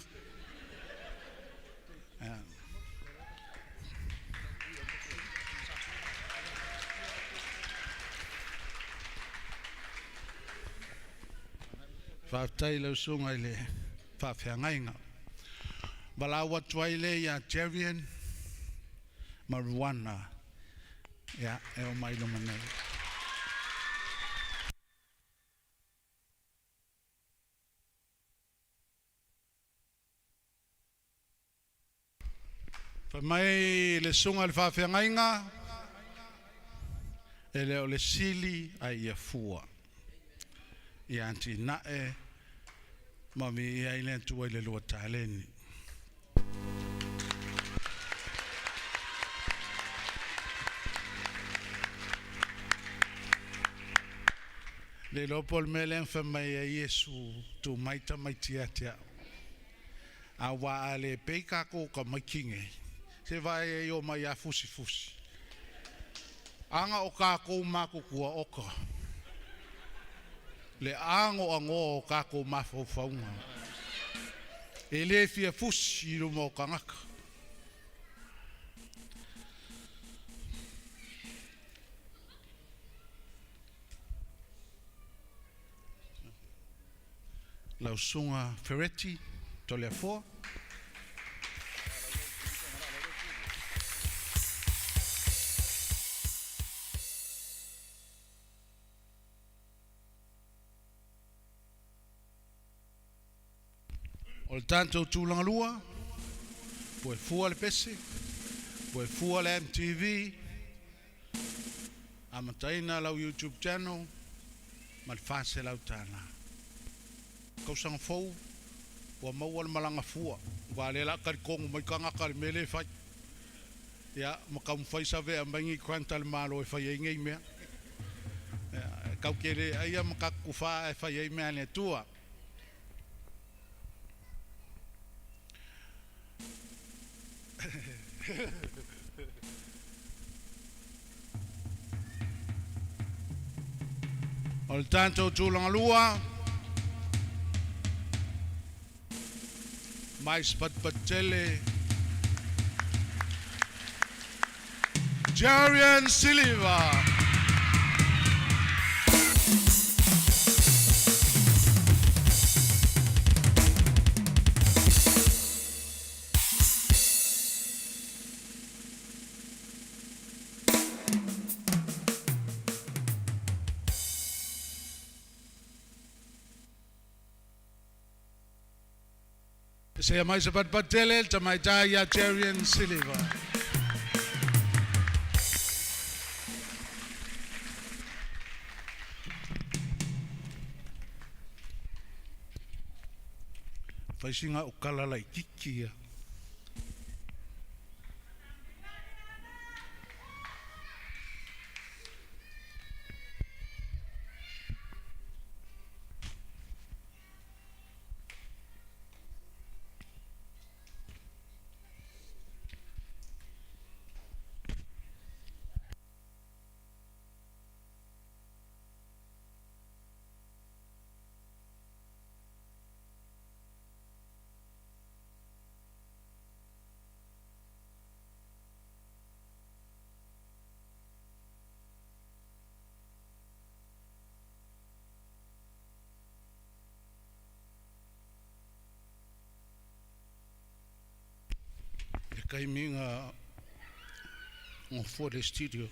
Faafetai i lau susuga i le faafeagaiga. Valaau atu ai lea ia Jerian ma Ruana ia, e oo mai i luma nei. Fai mai le susuga i le faafeagaiga, e le o le sili ae ia fua. Ia atinae ma viia ai le Atua i le lua taleni. Le iloa po o le mea lea na fai mai ai Iesu, Tuu mai tamaiti ia te Au. Aua a le pei tatou tamaiti nei, se vaai ai omai a fusifusi. Aga o tatou matutua oka. Le anoanoa o tatou mafaufauga. E le fia fusi i luma o tagata. Lau Susuga Fereti Toleafoa. O le tatou tulaga lua, ua e fua le pese, ua e fua le MTV, amataina lau YouTube channel ma le $400. Tausaga fou ua maua le malaga fua, aua o lea o le a talitonu mai tagata i le mea lea e fai. Ia ma taumafai save e aumai ni grant a le Malo e fai ai nei mea. Ia, tatou te le aia ma tatou tufa ae fai ai mea a le Atua. O le tatou tulaga lua, mai Sipatipatitele, Jarian Siliva. Seia mai Sipatipatitele, le tamaitai ia Jarian Siliva. Fai sina o kala laititi ia. Le taimi na gofua le studio,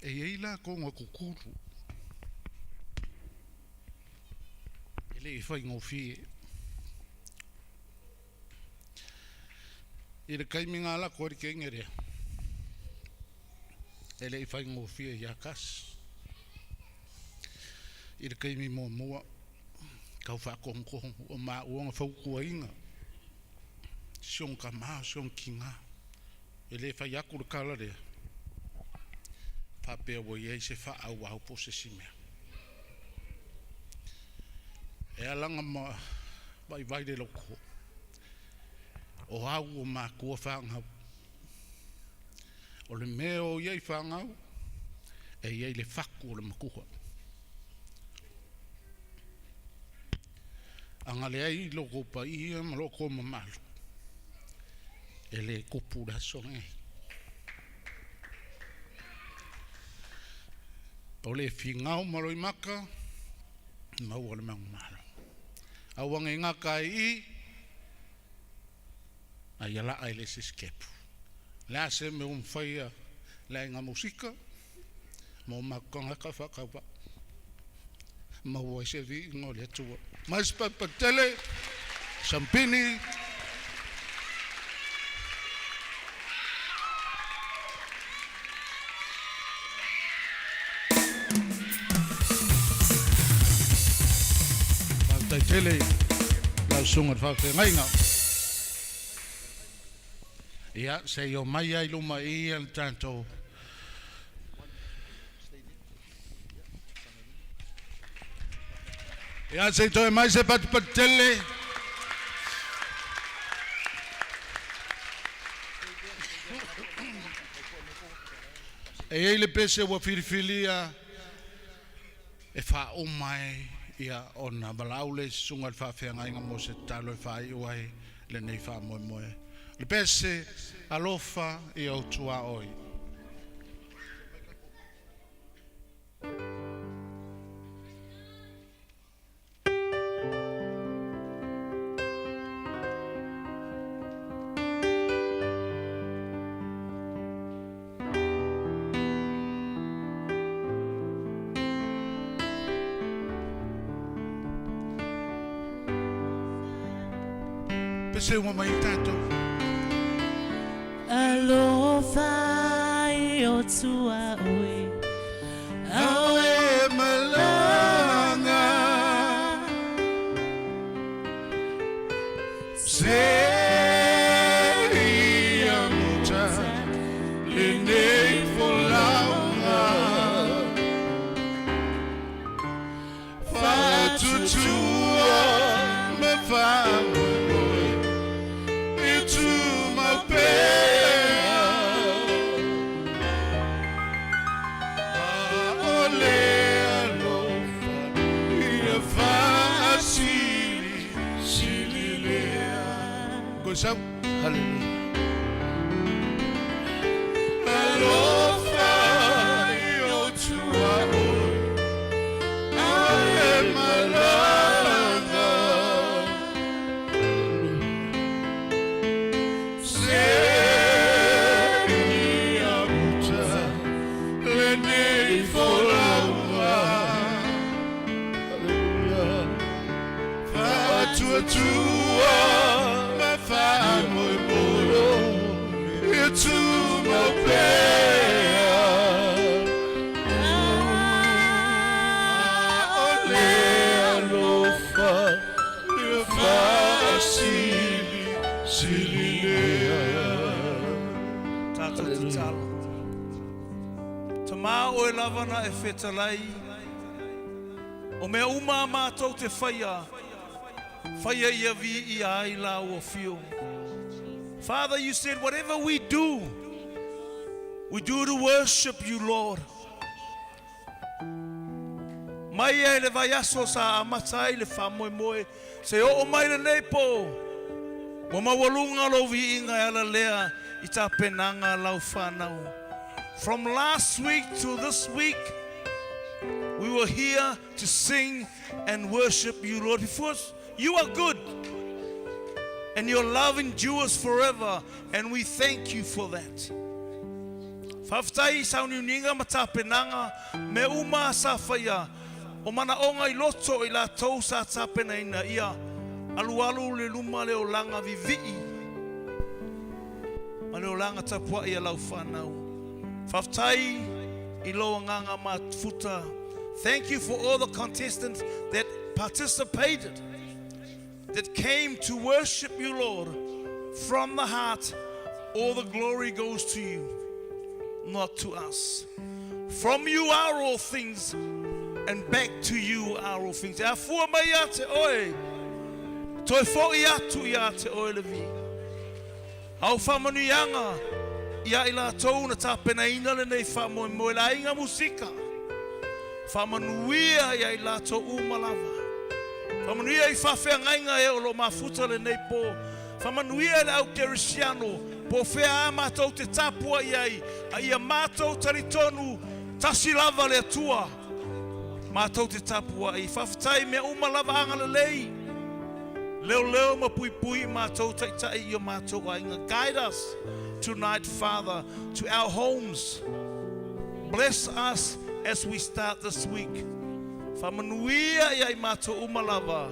e i ai latou na tutulu, e le i faigofie. I le taimi na alu atu ai le teine lea, e le i faigofie ia Kasi. I le taimi muamua, tau faatonutohu o maua na fautuaina si ona tama, si ona tina. E le fai atu le tala lea, faapea ua i ai se faaauau po o se isi mea. E ala ona vaivai le loto, o au o matua fanau. O le mea o i ai fanau, e i ai le fatu o le matua. A na leai lo outou paia ma lo outou mamalu, e le tupu le aso lenei. O le finau ma Loimata, maua le manumalo. Aua ne i gata ai i i, a ia laa i le isi sitepu. O le a se mea ua mafaia le aiga musika ma o matou tagata faatauvaa, maua ai se viiga o le Atua. Mai Sipatipatitele, Sampini, Faafetai tele i lau susuga i le faafeagaiga. Ia, se i omai lava i luma i i le tatou. Ia se i toe mai se patupatu tele. E i ai le pese ua filifilia e faauma ai ia ona valaau lea i se susuga i le faafeagaiga mo se tatalo e faaiu ai lenei faamoemoe. O le pese alofa i ou tuaoi. Pese uma mai tatou. Alofa i o tuaoi. Awe malanga. Seia muta lenei folauga. Faatuatua ma faamoemoe i tumau pea. O le alofa ia faasili sili lea. Koisau. Hallelujah. Alofa i o tuaoi. Awe malanga. Seia muta lenei folauga. Hallelujah. Faatuatua ma faamoemoe i tumau pea. O le alofa ia faasili sili lea. Tatou tatalo. Tamā oe lava na e fetalai. O mea uma a mātou te whaia. Whaia ia vi ia ai la ua fio. Father, you said whatever we do to worship you, Lord. Mai e le vaiaso sa amata ai le faamoemoe. Se oo mai lenei pō. Ua maualuga lou viiga e ala lea i tapenaga lau whanau. From last week to this week, we were here to sing and worship you, Lord. Because you are good and your love endures forever, and we thank you for that. Faafetai i sauniuniga ma tapenaga mea uma sa faia o manaʻoga i loto i latou sa tapenaina ia alualu le luma le olaga vivii ma le olaga tapuaʻi a lau fanau. Faafetai i lou agaga mafuta. Thank you for all the contestants that participated, that came to worship you, Lord, from the heart. All the glory goes to you, not to us. From you are all things, and back to you are all things. E afua mai ia te oe, toe foʻi atu ia te oe le viiga. Au faamanuiaga ia i latou na tapenaina lenei faamoemoe le aiga musika. Faamanuia ia i latou uma lava. Faamanuia i faafeagaiga e o loo mafuta lenei pō. Faamanuia i le au kerisiano po o fea a matou te tapuai ai a ia matou talitonu tasi lava le Atua. Matou te tapuai. Faafetai mea uma lava agalelei. Leoleo ma puipui i matou taitai i o matou aiga. Guide us tonight, Father, to our homes. Bless us as we start this week. Faamanuia ia i matou uma lava.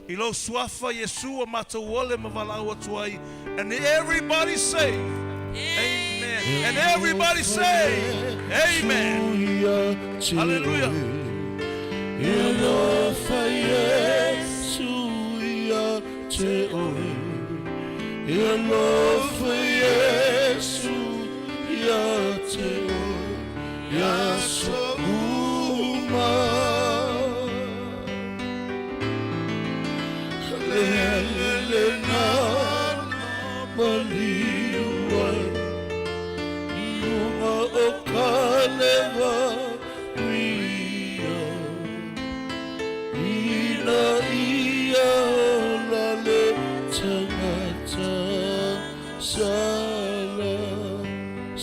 I lou suafa Iesu a matou ole ma valaau atu ai. And everybody say, Amen. And everybody say, Amen. Hallelujah. Alofa Iesu ia te oe. Alofa Iesu ia te oe. Ia so uma.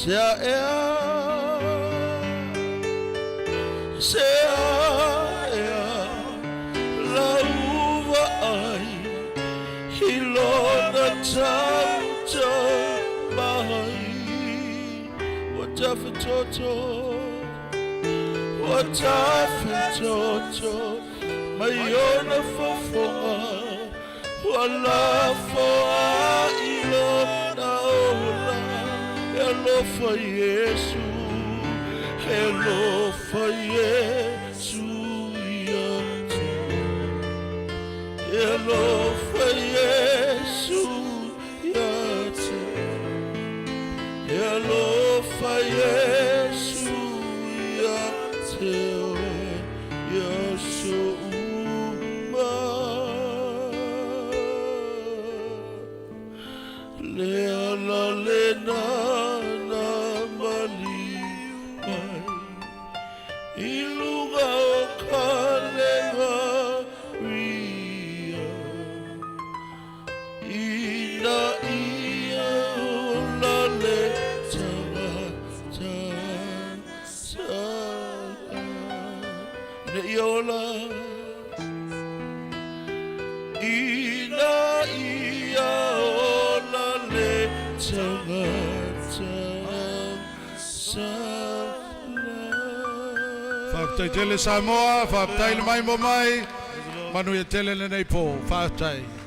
Sea ea Sea ea Lauva ai I lona tauta mai Ua tafetoto Ua tafetoto Mai ona fofoga Ua lafoa i lona ola E alofa Iesu E alofa Iesu ia te E alofa Iesu ia te E alofa Iesu ia te oe Ia so uma Le ala le na na mali mai I luga o ka lega ria Ina ia ola le tagata sala Ina ia ola Ina ia ola le tagata sala Faafetai tele Samoa, faafetai le mai mo mai. Manuia tele lenei po. Faafetai.